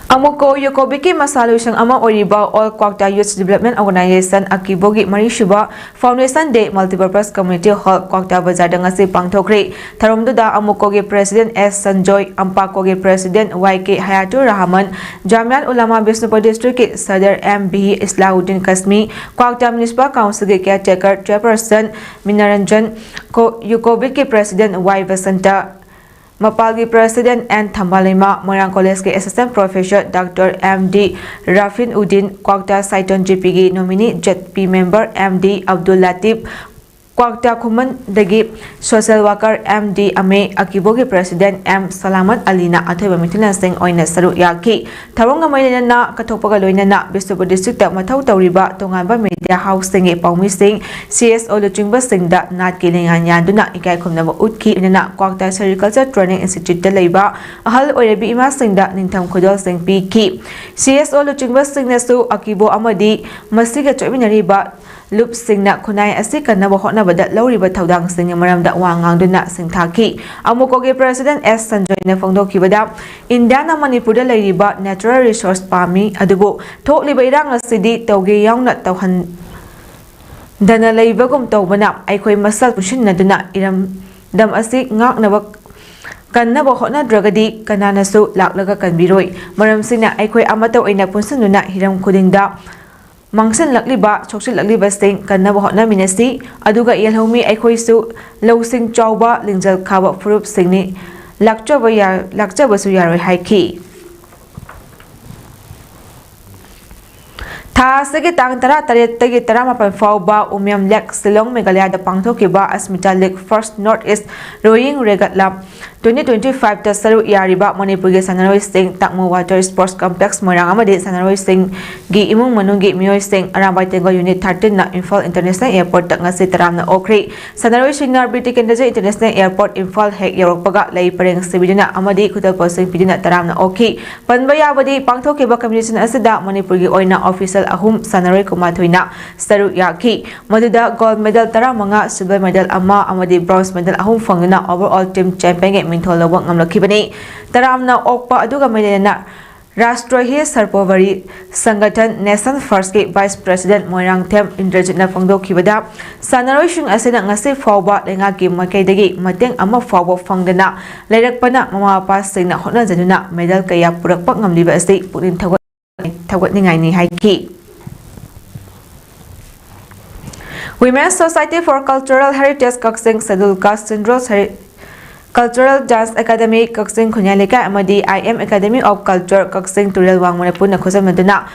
ꯑꯃꯨꯀꯣ ꯌꯨꯀꯣꯕꯤꯛꯀꯤ ꯃꯁꯥ ꯂꯣꯏꯁꯪ ꯑꯃ ꯑꯣꯏꯔꯤꯕ All Kwakta Youth Development Organization, ꯑꯀꯤꯕꯣꯒꯤ ꯃꯔꯤꯁꯨꯕ Foundation Day Multipurpose Community Hall, ꯀ꯭ꯋꯥꯛꯇꯥ ꯕꯖꯥꯔꯗ ꯉꯁꯤ ꯄꯥꯡꯊꯣꯛꯈ꯭ꯔꯦ꯫ ꯊꯧꯔꯝꯗꯨꯗ ꯑꯃꯨꯀꯣꯒꯤ President ꯑꯦꯁ ꯁꯟꯖꯣꯏ, ꯑꯝꯄꯥꯀꯣꯒꯤ President ꯋꯥꯏ ꯀꯦ ꯍꯌꯥꯇꯨꯔ ꯔꯍꯃꯟ, ꯖꯥꯃꯤꯌꯥꯠ ꯎꯂꯥꯃꯥ ꯕꯤꯁꯅꯨꯄꯨꯔ District ꯀꯤ ꯁꯗꯔ ꯑꯦꯝ ꯕꯤ ꯏꯁꯂꯥꯍꯨꯗꯤꯟ ꯀꯁꯃꯤ, ꯀ꯭ꯋꯥꯛꯇꯥ Municipal Council ꯒꯤ Caretaker Chairperson ꯃꯤꯅꯔꯟꯖꯟ, ꯀꯣ-, ꯌꯨꯀꯣꯕꯤꯛꯀꯤ President ꯋꯥꯏ ꯕꯁꯟꯇ, ꯃꯄꯥꯜꯒꯤ President N Thambaleima, Moirang College ꯀꯤ Assistant Professor Doctor M D Rafin Uddin, Kwakta Saiton G P ꯒꯤ Nominee Z P Member M D Abdul Latif, Kwakta ꯈꯨꯃꯟꯗꯒꯤ Social Worker ꯑꯦꯝ ꯗꯤ ꯑꯃꯦ, ꯑꯀꯤꯕꯣꯒꯤ President ꯑꯦꯝ ꯁꯂꯥꯃꯠ ꯑꯂꯤꯅ ꯑꯊꯣꯏꯕ ꯃꯤꯊꯨꯅꯁꯤꯡ ꯑꯣꯏꯅ ꯁꯔꯨꯛ ꯌꯥꯈꯤ꯫ ꯊꯧꯔꯝꯒ ꯃꯔꯤ ꯂꯩꯅꯅ ꯀꯠꯊꯣꯛꯄꯒ ꯂꯣꯏꯅꯅ ꯕꯤꯁꯅꯨꯄꯨꯔ District ꯇ ꯃꯊꯧ ꯇꯧꯔꯤꯕ ꯇꯣꯉꯥꯟꯕ media house ꯁꯤꯡꯒꯤ ꯄꯥꯎꯃꯤꯁꯤꯡ, ꯁꯤ ꯑꯦꯁ ꯑꯣ ꯂꯨꯆꯤꯡꯕꯁꯤꯡꯗ ꯅꯥꯠꯀꯤ ꯂꯦꯡꯌꯥꯟ ꯌꯥꯟꯗꯨꯅ ꯏꯀꯥꯏ ꯈꯨꯝꯅꯕ ꯎꯠꯈꯤ꯫ ꯂꯣꯏꯅꯅ ꯀ꯭ꯋꯥꯛꯇꯥ Sericulture Training Institute ꯇ ꯂꯩꯕ ꯑꯍꯜ ꯑꯣꯏꯔꯕꯤ ꯏꯃꯥꯁꯤꯡꯗ ꯅꯤꯡꯊꯝ ꯈꯨꯗꯣꯜꯁꯤꯡ ꯄꯤꯈꯤ꯫ ꯁꯤ ꯑꯦꯁ ꯑꯣ ꯂꯨꯆꯤꯡꯕꯁꯤꯡꯅꯁꯨ ꯑꯀꯤꯕꯣ ꯑꯃꯗꯤ ꯃꯁꯤꯒ ꯆꯠꯃꯤꯟꯅꯔꯤꯕ ꯂꯨꯞꯁꯤꯡꯅ ꯈꯨꯟꯅꯥꯏ ꯑꯁꯤ ꯀꯟꯅꯕ ꯍꯣꯠꯅꯕꯗ ꯂꯧꯔꯤꯕ ꯊꯧꯗꯥꯡꯁꯤꯡꯒꯤ ꯃꯔꯝꯗ ꯋꯥ ꯉꯥꯡꯗꯨꯅ ꯁꯤꯡꯊꯥꯈꯤ꯫ ꯑꯃꯨꯀꯣꯒꯤ President ꯑꯦꯁ ꯁꯟꯖꯣꯏꯅ ꯐꯣꯡꯗꯣꯛꯈꯤꯕꯗ, ꯏꯟꯗꯤꯌꯥꯅ ꯃꯅꯤꯄꯨꯔꯗ ꯂꯩꯔꯤꯕ natural resource ꯄꯥꯝꯃꯤ, ꯑꯗꯨꯕꯨ ꯊꯣꯛꯂꯤꯕ ꯏꯔꯥꯡ ꯑꯁꯤꯗꯤ ꯇꯧꯒꯦ ꯌꯥꯎꯅ ꯇꯧꯍꯟꯗꯅ ꯂꯩꯕꯒꯨꯝ ꯇꯧꯕꯅ, ꯑꯩꯈꯣꯏ ꯃꯁꯦꯜ ꯄꯨꯟꯁꯤꯟꯅꯗꯨꯅ ꯏꯔꯝꯗꯝ ꯑꯁꯤ ꯉꯥꯛꯅꯕ ꯀꯟꯅꯕ ꯍꯣꯠꯅꯗ꯭ꯔꯒꯗꯤ ꯀꯅꯥꯅꯁꯨ ꯂꯥꯛꯂꯒ ꯀꯟꯕꯤꯔꯣꯏ꯫ ꯃꯔꯝꯁꯤꯅ ꯑꯩꯈꯣꯏ ꯑꯃꯠꯇ ꯑꯣꯏꯅ ꯄꯨꯟꯁꯤꯟꯗꯨꯅ ꯍꯤꯔꯝ ꯈꯨꯗꯤꯡꯗ ꯃꯥꯡꯁꯤꯜꯂꯛꯂꯤꯕ, ꯁꯣꯛꯆꯤꯜꯂꯛꯂꯤꯕꯁꯤꯡ ꯀꯟꯅꯕ ꯍꯣꯠꯅꯃꯤꯟꯅꯁꯤ꯫ ꯑꯗꯨꯒ ꯌꯦꯜꯍꯧꯃꯤ ꯑꯩꯈꯣꯏꯁꯨ ꯂꯧꯁꯤꯡ ꯆꯥꯎꯕ, ꯂꯤꯡꯖꯦꯜ ꯀꯥꯕ ꯐꯨꯔꯨꯞꯁꯤꯡꯅꯤ꯫ ꯂꯥꯛꯆꯕ ꯌꯥ-, ꯂꯥꯛꯆꯕꯁꯨ ꯌꯥꯔꯣꯏ ꯍꯥꯏꯈꯤ꯫ ꯊꯥ ꯑꯁꯤꯒꯤ ꯇꯥꯡ ꯇꯔꯥꯇꯔꯦꯠꯇꯒꯤ ꯇꯔꯥꯃꯥꯄꯟ ꯐꯥꯎꯕ ꯎꯃꯤꯌꯝ ꯂꯦꯛ, ꯁꯤꯂꯣꯡ, ꯃꯦꯘꯥꯂꯌꯥꯗ ꯄꯥꯡꯊꯣꯛꯈꯤꯕ ꯑꯁꯃꯤꯇꯥ ꯂꯤꯛ ꯐꯥꯔꯁ north east rowing regatta twenty twenty-five ꯇ ꯁꯔꯨꯛ ꯌꯥꯔꯤꯕ ꯃꯅꯤꯄꯨꯔꯒꯤ ꯁꯥꯟꯅꯔꯣꯏꯁꯤꯡ ꯇꯥꯛꯃꯨ ꯋꯥꯇꯔ ꯁ꯭ꯄꯣꯔꯠꯁ ꯀꯝꯄ꯭ꯂꯦꯛꯁ ꯃꯣꯏꯔꯥꯡ ꯑꯃꯗꯤ ꯁꯥꯟꯅꯔꯣꯏꯁꯤꯡꯒꯤ ꯏꯃꯨꯡ ꯃꯅꯨꯡꯒꯤ ꯃꯤꯑꯣꯏꯁꯤꯡ ꯑꯔꯥꯝꯕꯥꯏ ꯇꯦꯡꯒꯣꯜ ꯌꯨꯅꯤꯠ thirteen ꯅ ꯏꯝꯐꯥꯜ ꯏꯟꯇꯔꯅꯦꯁꯅꯦꯜ ꯑꯦꯌꯔꯄꯣꯔꯠꯇ ꯉꯁꯤ ꯇꯔꯥꯝꯅ ꯑꯣꯛꯈ꯭ꯔꯤ꯫ ꯁꯥꯟꯅꯔꯣꯏꯁꯤꯡꯅ B T Kendrajit international airport Imphal ꯍꯦꯛ ꯌꯧꯔꯛꯄꯒ ꯂꯩ ꯄꯔꯦꯡ ꯁꯤꯕꯤꯗꯨꯅ ꯑꯃꯗꯤ ꯈꯨꯗꯣꯜ ꯄꯣꯠꯁꯤꯡ ꯄꯤꯗꯨꯅ ꯇꯔꯥꯝꯅ ꯑꯣꯛꯈꯤ꯫ ꯄꯟꯕ ꯌꯥꯕꯗꯤ, ꯄꯥꯡꯊꯣꯛꯈꯤꯕ ꯀꯝꯄꯤꯇꯤꯁꯟ ꯑꯁꯤꯗ ꯃꯅꯤꯄꯨꯔꯒꯤ ꯑꯣꯏꯅ ꯑꯣꯐꯤꯁꯤꯌꯦꯜ ꯑꯍꯨꯝ, ꯁꯥꯟꯅꯔꯣꯏ ꯀꯨꯟꯃꯥꯊꯣꯏꯅ ꯁꯔꯨꯛ ꯌꯥꯈꯤ꯫ ꯃꯗꯨꯗ ꯒꯣꯜꯗ ꯃꯦꯗꯜ ꯇꯔꯥꯃꯉꯥ, ꯁꯤꯜꯚꯔ ꯃꯦꯗꯜ ꯑꯃ ꯑꯃꯗꯤ ꯕ꯭ꯔꯣꯟꯖ ꯃꯦꯗꯜ ꯑꯍꯨꯝ ꯐꯪꯗꯨꯅ ꯑꯣꯚꯔꯑꯣꯜ ꯇꯤꯝ ꯆꯦꯝꯄꯤꯌꯟꯒꯤ ꯃꯤꯡꯊꯣꯜ ꯂꯧꯕ ꯉꯝꯂꯛꯈꯤꯕꯅꯤ꯫ ꯇꯔꯥꯝꯅ ꯑꯣꯛꯄ ꯑꯗꯨꯒ ꯃꯔꯤ ꯂꯩꯅꯅ ꯔꯥꯁꯇ꯭ꯔꯣꯍꯤ ꯁꯔꯄꯣꯚꯔꯤ ꯁꯪꯒꯊꯟ ꯅꯦꯁꯟ ꯐꯥꯔꯁꯀꯤ ꯚꯥꯏꯁ ꯄ꯭ꯔꯦꯁꯤꯗꯦꯟꯠ ꯃꯣꯏꯔꯥꯡꯊꯦꯝ ꯏꯟꯗ꯭ꯔꯖꯤꯠꯅ ꯐꯣꯡꯗꯣꯛꯈꯤꯕꯗ, ꯁꯥꯟꯅꯔꯣꯏꯁꯤꯡ ꯑꯁꯤꯅ ꯉꯁꯤ ꯐꯥꯎꯕ ꯂꯩꯉꯥꯛꯀꯤ ꯃꯥꯏꯀꯩꯗꯒꯤ ꯃꯇꯦꯡ ꯑꯃ ꯐꯥꯎꯕ ꯐꯪꯗꯅ ꯂꯩꯔꯛꯄꯅ ꯃꯃꯥ ꯃꯄꯥꯁꯤꯡꯅ ꯍꯣꯠꯅꯖꯗꯨꯅ ꯃꯦꯗꯜ ꯀꯌꯥ ꯄꯨꯔꯛꯄ ꯉꯝꯂꯤꯕ ꯑꯁꯤ ꯄꯨꯛꯅꯤꯡ ꯊꯧꯒꯠ-, ꯊꯧꯒꯠꯅꯤꯡꯉꯥꯏꯅꯤ ꯍꯥꯏꯈꯤ꯫ Women's Society for Cultural Heritage Kakching, Scheduled Caste Central Seri-, Cultural Dance Academy ꯀꯛꯆꯤꯡ ꯈꯨꯟꯌꯥꯏ ꯂꯩꯀꯥꯏ ꯑꯃꯗꯤ I M Academy of Culture ꯀꯛꯆꯤꯡ ꯇꯨꯔꯦꯜ ꯋꯥꯡꯃꯅ ꯄꯨꯟꯅ ꯈꯨꯠꯁꯝꯅꯗꯨꯅ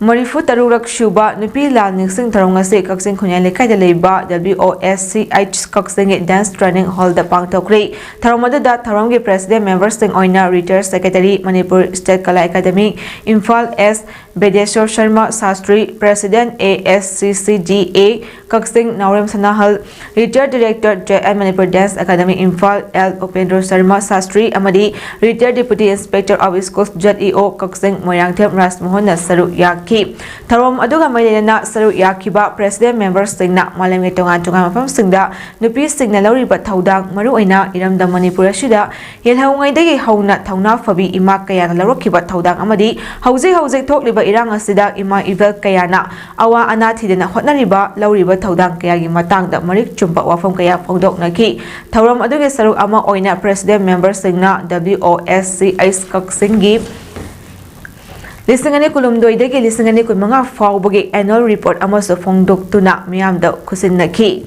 ꯃꯔꯤꯐꯨ ꯇꯔꯨꯛꯔꯛ ꯁꯨꯕ ꯅꯨꯄꯤ ꯂꯥꯜ ꯅꯤꯡꯁꯤꯡ ꯊꯧꯔꯝ ꯉꯁꯤ ꯀꯛꯆꯤꯡ ꯈꯨꯟꯌꯥꯏ ꯂꯩꯀꯥꯏꯗ ꯂꯩꯕ W O S C H ꯀꯛꯆꯤꯡꯒꯤ dance training hall ꯗ ꯄꯥꯡꯊꯣꯛꯈ꯭ꯔꯦ꯫ ꯊꯧꯔꯝ ꯑꯗꯨꯗ ꯊꯧꯔꯝꯒꯤ president member ꯁꯤꯡ ꯑꯣꯏꯅ retired secretary Manipur State Kala Academy, Imphal S ꯕꯦꯗꯦꯁꯣꯔ Sharma Shastri, president A S C C D A Kakching Naorem ꯁꯅꯥꯍꯜ, retired director J N Manipur Dance Academy Imphal L Upendra Sharma Shastri ꯑꯃꯗꯤ retired deputy inspector of schools, Z E O ꯀꯛꯆꯤꯡ ꯃꯣꯏꯔꯥꯡꯊꯦꯝ ꯔꯥꯖꯃꯣꯍꯟꯅ ꯁꯔꯨꯛ ꯌꯥꯈꯤ꯫ ꯊꯧꯔꯝ ꯑꯗꯨꯒ ꯃꯔꯤ ꯂꯩꯅꯅ ꯁꯔꯨꯛ ꯌꯥꯈꯤꯕ president member ꯁꯤꯡꯅ ꯃꯥꯂꯦꯝꯒꯤ ꯇꯣꯉꯥꯟ ꯇꯣꯉꯥꯟꯕ ꯃꯐꯝꯁꯤꯡꯗ ꯅꯨꯄꯤꯁꯤꯡꯅ ꯂꯧꯔꯤꯕ ꯊꯧꯗꯥꯡ, ꯃꯔꯨꯑꯣꯏꯅ ꯏꯔꯝꯗꯝ ꯃꯅꯤꯄꯨꯔ ꯑꯁꯤꯗ ꯌꯦꯜꯍꯧꯉꯩꯗꯒꯤ ꯍꯧꯅ ꯊꯧꯅꯥ ꯐꯕꯤ ꯏꯃꯥ ꯀꯌꯥꯅ ꯂꯧꯔꯛꯈꯤꯕ ꯊꯧꯗꯥꯡ ꯑꯃꯗꯤ ꯍꯧꯖꯤꯛ ꯍꯧꯖꯤꯛ ꯊꯣꯛꯂꯤꯕ ꯏꯔꯥꯡ ꯑꯁꯤꯗ ꯏꯃꯥ ꯏꯕꯦꯜ ꯀꯌꯥꯅ ꯑꯋꯥ ꯑꯅꯥ ꯊꯤꯗꯅ ꯍꯣꯠꯅꯔꯤꯕ, ꯂꯧꯔꯤꯕ ꯊꯧꯗꯥꯡ ꯀꯌꯥꯒꯤ ꯃꯇꯥꯡꯗ ꯃꯔꯤꯛ ꯆꯨꯝꯕ ꯋꯥꯐꯝ ꯀꯌꯥ ꯐꯣꯡꯗꯣꯛꯅꯈꯤ꯫ ꯊꯧꯔꯝ ꯑꯗꯨꯒꯤ ꯁꯔꯨꯛ ꯑꯃ ꯑꯣꯏꯅ president member ꯁꯤꯡꯅ W O S C H ꯀꯛꯆꯤꯡꯒꯤ ꯂꯤꯁꯤꯡ ꯑꯅꯤ ꯀꯨꯟꯍꯨꯝꯗꯣꯏꯗꯒꯤ ꯂꯤꯁꯤꯡ ꯑꯅꯤ ꯀꯨꯟꯃꯉꯥ ꯐꯥꯎꯕꯒꯤ annual report ꯑꯃꯁꯨ ꯐꯣꯡꯗꯣꯛꯇꯨꯅ ꯃꯤꯌꯥꯝꯗ ꯈꯨꯠꯁꯤꯟꯅꯈꯤ꯫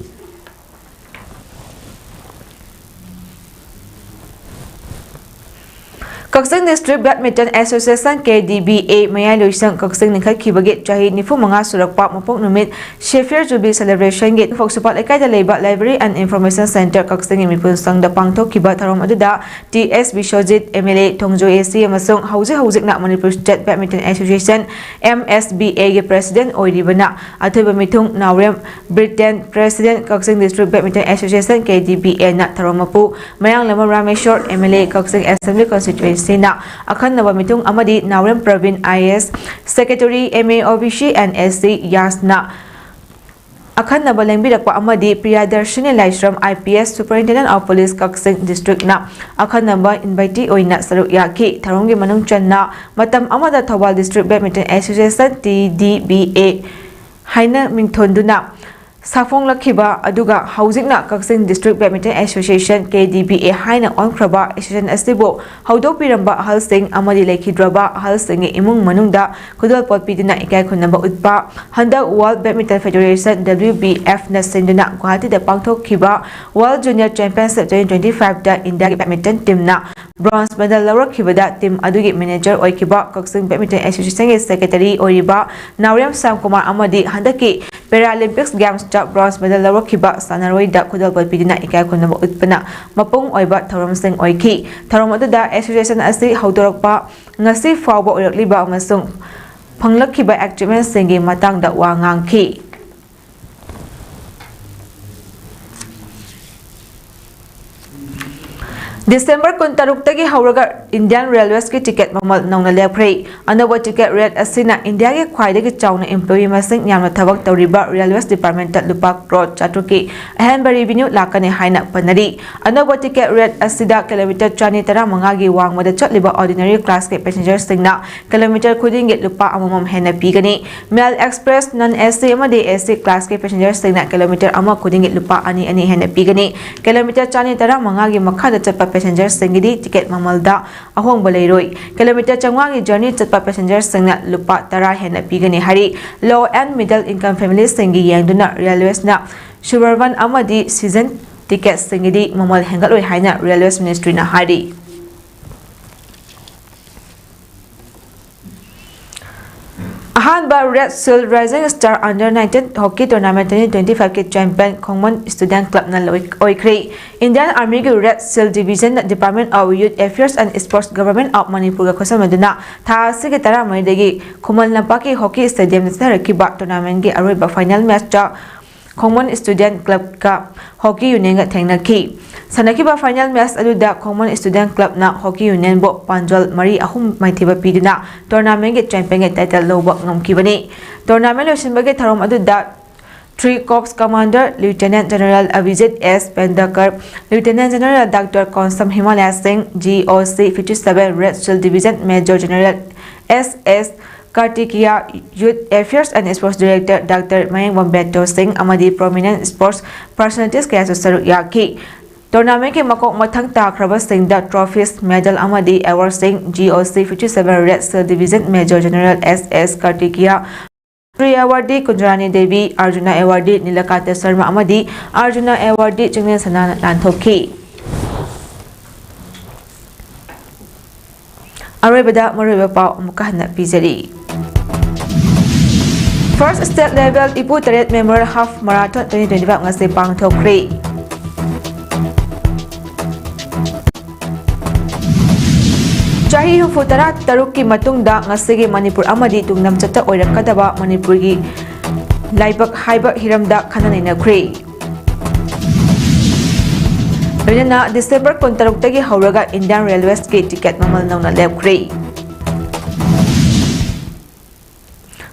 ꯀꯛꯆꯤꯡ District Badminton Association, K D B A, ꯃꯌꯥꯏ ꯂꯣꯏꯁꯪ ꯀꯛꯆꯤꯡ ꯂꯤꯡꯈꯠꯈꯤꯕꯒꯤ ꯆꯍꯤ ꯅꯤꯐꯨ ꯃꯉꯥ ꯁꯨꯔꯛꯄ ꯃꯄꯣꯛ ꯅꯨꯃꯤꯠ Sapphire Jubilee Celebrationꯒꯤ ꯈꯣꯛꯁꯨꯄꯥꯠ ꯂꯩꯀꯥꯏꯗ ꯂꯩꯕ Library and Information Centre ꯀꯛꯆꯤꯡꯒꯤ ꯃꯤꯄꯨꯟ ꯁꯪꯗ ꯄꯥꯡꯊꯣꯛꯈꯤꯕ ꯊꯧꯔꯝ ꯑꯗꯨꯗ T S Biswajit, M L A, Thongjoy A C ꯑꯃꯁꯨꯡ ꯍꯧꯖꯤꯛ ꯍꯧꯖꯤꯛꯅ Manipur State Badminton Association, M S B A, ꯒꯤ President ꯑꯣꯏꯔꯤꯕꯅ ꯑꯊꯣꯏꯕ ꯃꯤꯊꯨꯡ ꯅꯥꯎꯔꯦꯝ Britain, President, Kakching District Badminton Association, K D B A ꯅ ꯊꯧꯔꯝ ꯃꯄꯨ ꯃꯌꯥꯡꯂꯝꯕꯝ Rameshwor, M L A, Kakching Assembly Constituency ꯅ ꯑꯈꯟꯅꯕ ꯃꯤꯊꯨꯡ ꯑꯃꯗꯤ ꯅꯥꯎꯔꯦꯝ Praveen, I A S, Secretary, M A, O B C and S C, ꯌꯥꯁꯅ ꯑꯈꯟꯅꯕ ꯂꯦꯡꯕꯤꯔꯛꯄ ꯑꯃꯗꯤ ꯄ꯭ꯔꯤꯌꯥꯗꯔꯁꯤꯅꯤ ꯂꯥꯏꯁ꯭ꯔꯝ, I P S, Superintendent of Police, Kakching District ꯅ ꯑꯈꯟꯅꯕ invitee ꯑꯣꯏꯅ ꯁꯔꯨꯛ ꯌꯥꯈꯤ꯫ ꯊꯧꯔꯝꯒꯤ ꯃꯅꯨꯡ ꯆꯟꯅ ꯃꯇꯝ ꯑꯃꯗ Thoubal District Badminton Association, T D B A, ꯍꯥꯏꯅ ꯃꯤꯡꯊꯣꯟꯗꯨꯅ ꯁꯥꯐꯣꯡꯂꯛꯈꯤꯕ, ꯑꯗꯨꯒ ꯍꯧꯖꯤꯛꯅ ꯀꯛꯆꯤꯡ District Badminton Association, K D B A, ꯍꯥꯏꯅ ꯑꯣꯟꯈ꯭ꯔꯕ association ꯑꯁꯤꯕꯨ ꯍꯧꯗꯣꯛꯄꯤꯔꯝꯕ ꯑꯍꯜꯁꯤꯡ ꯑꯃꯗꯤ ꯂꯩꯈꯤꯗ꯭ꯔꯕ ꯑꯍꯜꯁꯤꯡꯒꯤ ꯏꯃꯨꯡ ꯃꯅꯨꯡꯗ ꯈꯨꯗꯣꯜꯄꯣꯠ ꯄꯤꯗꯨꯅ ꯏꯀꯥꯏ ꯈꯨꯝꯅꯕ ꯎꯠꯄ꯫ ꯍꯟꯗꯛ World Badminton Federation, W B F ꯅ ꯁꯤꯟꯗꯨꯅ ꯒꯨꯋꯥꯍꯥꯇꯤꯗ ꯄꯥꯡꯊꯣꯛꯈꯤꯕ World Junior Championship twenty twenty-five ꯗ ꯏꯟꯗꯤꯌꯥꯒꯤ badminton team ꯅ bronze medal ꯂꯧꯔꯛꯈꯤꯕꯗ team ꯑꯗꯨꯒꯤ manager ꯑꯣꯏꯈꯤꯕ ꯀꯛꯆꯤꯡ Badminton Association ꯒꯤ secretary ꯑꯣꯏꯔꯤꯕ ꯅꯥꯎꯔꯦꯝ ꯁ꯭ꯌꯥꯝꯀꯨꯃꯥꯔ ꯑꯃꯗꯤ ꯍꯟꯗꯛꯀꯤ Paralympics Games ꯇ bronze medal ꯂꯧꯔꯛꯈꯤꯕ ꯁꯥꯟꯅꯔꯣꯏꯗ ꯈꯨꯗꯣꯜꯄꯣꯠ ꯄꯤꯗꯨꯅ ꯏꯀꯥꯏ ꯈꯨꯝꯅꯕ ꯎꯠꯄꯅ ꯃꯄꯨꯡ ꯑꯣꯏꯕ ꯊꯧꯔꯝꯁꯤꯡ ꯑꯣꯏꯈꯤ꯫ ꯊꯧꯔꯝ ꯑꯗꯨꯗ association ꯑꯁꯤ ꯍꯧꯗꯣꯔꯛꯄ ꯉꯁꯤ ꯐꯥꯎꯕ ꯑꯣꯏꯔꯛꯂꯤꯕ ꯑꯃꯁꯨꯡ ꯐꯪꯂꯛꯈꯤꯕ achievement ꯁꯤꯡꯒꯤ ꯃꯇꯥꯡꯗ ꯋꯥ ꯉꯥꯡꯈꯤ꯫ ꯗꯤꯁꯦꯝꯕꯔ ꯀꯨꯟꯇꯔꯨꯛꯇꯒꯤ ꯍꯧꯔꯒ Indian Railways ꯀꯤ ticket ꯃꯃꯜ ꯅꯧꯅ ꯂꯦꯞꯈ꯭ꯔꯦ꯫ ꯑꯅꯧꯕ ticket rate ꯑꯁꯤꯅ ꯏꯟꯗꯤꯌꯥꯒꯤ ꯈ꯭ꯋꯥꯏꯗꯒꯤ ꯆꯥꯎꯅ employee ꯃꯁꯤꯡ ꯌꯥꯝꯅ ꯊꯕꯛ ꯇꯧꯔꯤꯕ Railways Department ꯇ ꯂꯨꯄꯥ ꯀ꯭ꯔꯣꯔ ꯆꯥꯇ꯭ꯔꯨꯛꯀꯤ ꯑꯍꯦꯟꯕ revenue ꯂꯥꯛꯀꯅꯤ ꯍꯥꯏꯅ ꯄꯟꯅꯔꯤ꯫ ꯑꯅꯧꯕ ticket rate ꯑꯁꯤꯗ ꯀꯤꯂꯣꯃꯤꯇꯔ ꯆꯅꯤ ꯇꯔꯥꯃꯉꯥꯒꯤ ꯋꯥꯡꯃꯗ ꯆꯠꯂꯤꯕ ordinary class ꯀꯤ passenger ꯁꯤꯡꯅ ꯀꯤꯂꯣꯃꯤꯇꯔ ꯈꯨꯗꯤꯡꯒꯤ ꯂꯨꯄꯥ ꯑꯃꯃꯝ ꯍꯦꯟꯅ ꯄꯤꯒꯅꯤ꯫ Mail Express, non A C ꯑꯃꯗꯤ A C class ꯀꯤ passenger ꯁꯤꯡꯅ ꯀꯤꯂꯣꯃꯤꯇꯔ ꯑꯃ ꯈꯨꯗꯤꯡꯒꯤ ꯂꯨꯄꯥ ꯑꯅꯤ ꯑꯅꯤ ꯍꯦꯟꯅ ꯄꯤꯒꯅꯤ꯫ ꯀꯤꯂꯣꯃꯤꯇꯔ ꯆꯅꯤ ꯇꯔꯥꯃꯉꯥꯒꯤ ꯃꯈꯥꯗ ꯆꯠꯄ passenger ꯁꯤꯡꯒꯤꯗꯤ ticket ꯃꯃꯜꯗ ꯑꯍꯣꯡꯕ ꯂꯩꯔꯣꯏ꯫ ꯀꯤꯂꯣꯃꯤꯇꯔ ꯆꯥꯝꯃꯉꯥꯒꯤ journey ꯆꯠꯄ passenger ꯁꯤꯡꯅ ꯂꯨꯄꯥ ꯇꯔꯥ ꯍꯦꯟꯅ ꯄꯤꯒꯅꯤ ꯍꯥꯏꯔꯤ꯫ Low and middle income family ꯁꯤꯡꯒꯤ ꯌꯦꯡꯗꯨꯅ Railways ꯅ suburban ꯑꯃꯗꯤ season ticket ꯁꯤꯡꯒꯤꯗꯤ ꯃꯃꯜ ꯍꯦꯟꯒꯠꯂꯣꯏ ꯍꯥꯏꯅ Railways Ministry ꯅ ꯍꯥꯏꯔꯤ꯫ Red Shield Rising Star Under nineteen Hockey Tournament twenty twenty-five ꯀꯤ champion ꯈꯣꯡꯃꯟ Student Clubꯅ ꯂꯣꯏ-, ꯑꯣꯏꯈ꯭ꯔꯦ꯫ Indian Armyꯒꯤ Red Shield Division Department of Youth Affairs and Sports Government of Manipurꯒ ꯈꯨꯠꯁꯝꯅꯗꯨꯅ ꯊꯥ ꯑꯁꯤꯒꯤ ꯇꯔꯥꯃꯔꯤꯗꯒꯤ ꯈꯨꯃꯟ ꯂꯝꯄꯥꯛꯀꯤ hockey stadiumꯗ ꯆꯠꯊꯔꯛꯈꯤꯕ tournamentꯀꯤ ꯑꯔꯣꯏꯕ final matchꯇ ꯈꯣꯡꯃꯟ Student Clubꯀ Hockey Unionꯒ ꯊꯦꯡꯅꯈꯤ꯫ ꯁꯥꯟꯅꯈꯤꯕ final match ꯑꯗꯨꯗ ꯈꯣꯡꯃꯟ Student Clubꯅ Hockey Unionꯕꯨ ꯄꯥꯟꯖꯜ ꯃꯔꯤ ꯑꯍꯨꯝ ꯃꯥꯏꯊꯤꯕ ꯄꯤꯗꯨꯅ tournamentꯒꯤ championꯒꯤ title ꯂꯧꯕ ꯉꯝꯈꯤꯕꯅꯤ꯫ Tournament ꯂꯣꯏꯁꯤꯟꯕꯒꯤ ꯊꯧꯔꯝ ꯑꯗꯨꯗ Three Corps Commander Lieutenant General Abhijit S Pendakar, Lieutenant General Doctor Konsam Himalaya Singh, G O C fifty-seven Red Shield Division Major General S S Kartikeya, Youth Affairs and Sports Director Doctor Mayangbam Beto Singh ꯑꯃꯗꯤ prominent sports personalities ꯀꯌꯥꯁꯨ ꯁꯔꯨꯛ ꯌꯥꯈꯤ꯫ Tournamentꯀꯤ ꯃꯀꯣꯛ ꯃꯊꯪ ꯇꯥꯈ꯭ꯔꯕꯁꯤꯡꯗ trophies, medal ꯑꯃꯗꯤ awardꯁꯤꯡ G O C fifty-seven Red Shield Division Major General S S Kartikeya, Shri Awardee ꯀꯨꯟꯖꯔꯥꯅꯤ Devi, Arjuna Awardee Nilakanta Sharma ꯑꯃꯗꯤ Arjuna Awardee Chinglen ꯁꯅꯥꯅ ꯂꯥꯟꯊꯣꯛꯈꯤ꯫ ꯑꯔꯣꯏꯕꯗ ꯃꯔꯨꯑꯣꯏꯕ ꯄꯥꯎ ꯑꯃꯨꯛꯀ ꯍꯟꯅ ꯄꯤꯖꯔꯤ꯫ First State Level ꯏꯄꯨ ꯇꯔꯦꯠ Memorial Half Marathon twenty twenty-five ꯉꯁꯤ ꯄꯥꯡꯊꯣꯛꯈ꯭ꯔꯦ꯫ ꯆꯍꯤ ꯍꯨꯝꯐꯨ ꯇꯔꯥ ꯇꯔꯨꯛꯀꯤ ꯃꯇꯨꯡꯗ ꯉꯁꯤꯒꯤ ꯃꯅꯤꯄꯨꯔ ꯑꯃꯗꯤ ꯇꯨꯡꯂꯝꯆꯠꯇ ꯑꯣꯏꯔꯛꯀꯗꯕ ꯃꯅꯤꯄꯨꯔꯒꯤ ꯂꯥꯏꯕꯛ ꯍꯥꯏꯕ ꯍꯤꯔꯝꯗ ꯈꯟꯅ ꯅꯩꯅꯈ꯭ꯔꯦ꯫ ꯂꯣꯏꯅꯅ December ꯀꯨꯟꯇꯔꯨꯛꯇꯒꯤ ꯍꯧꯔꯒ Indian Railwaysꯀꯤ ticket ꯃꯃꯜ ꯅꯧꯅ ꯂꯦꯞꯈ꯭ꯔꯦ꯫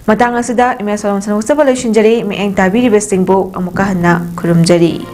ꯃꯇꯥꯡ ꯑꯁꯤꯗ ꯏꯃꯦꯖ ꯁꯣꯂꯣꯝ ꯁꯟꯗꯣꯛꯆꯕ ꯂꯣꯏꯁꯤꯟꯖꯔꯤ꯫ ꯃꯤꯠꯌꯦꯡ ꯇꯥꯕꯤꯔꯤꯕꯁꯤꯡꯕꯨ ꯑꯃꯨꯛꯀ ꯍꯟꯅ ꯈꯨꯔꯨꯝꯖꯔꯤ꯫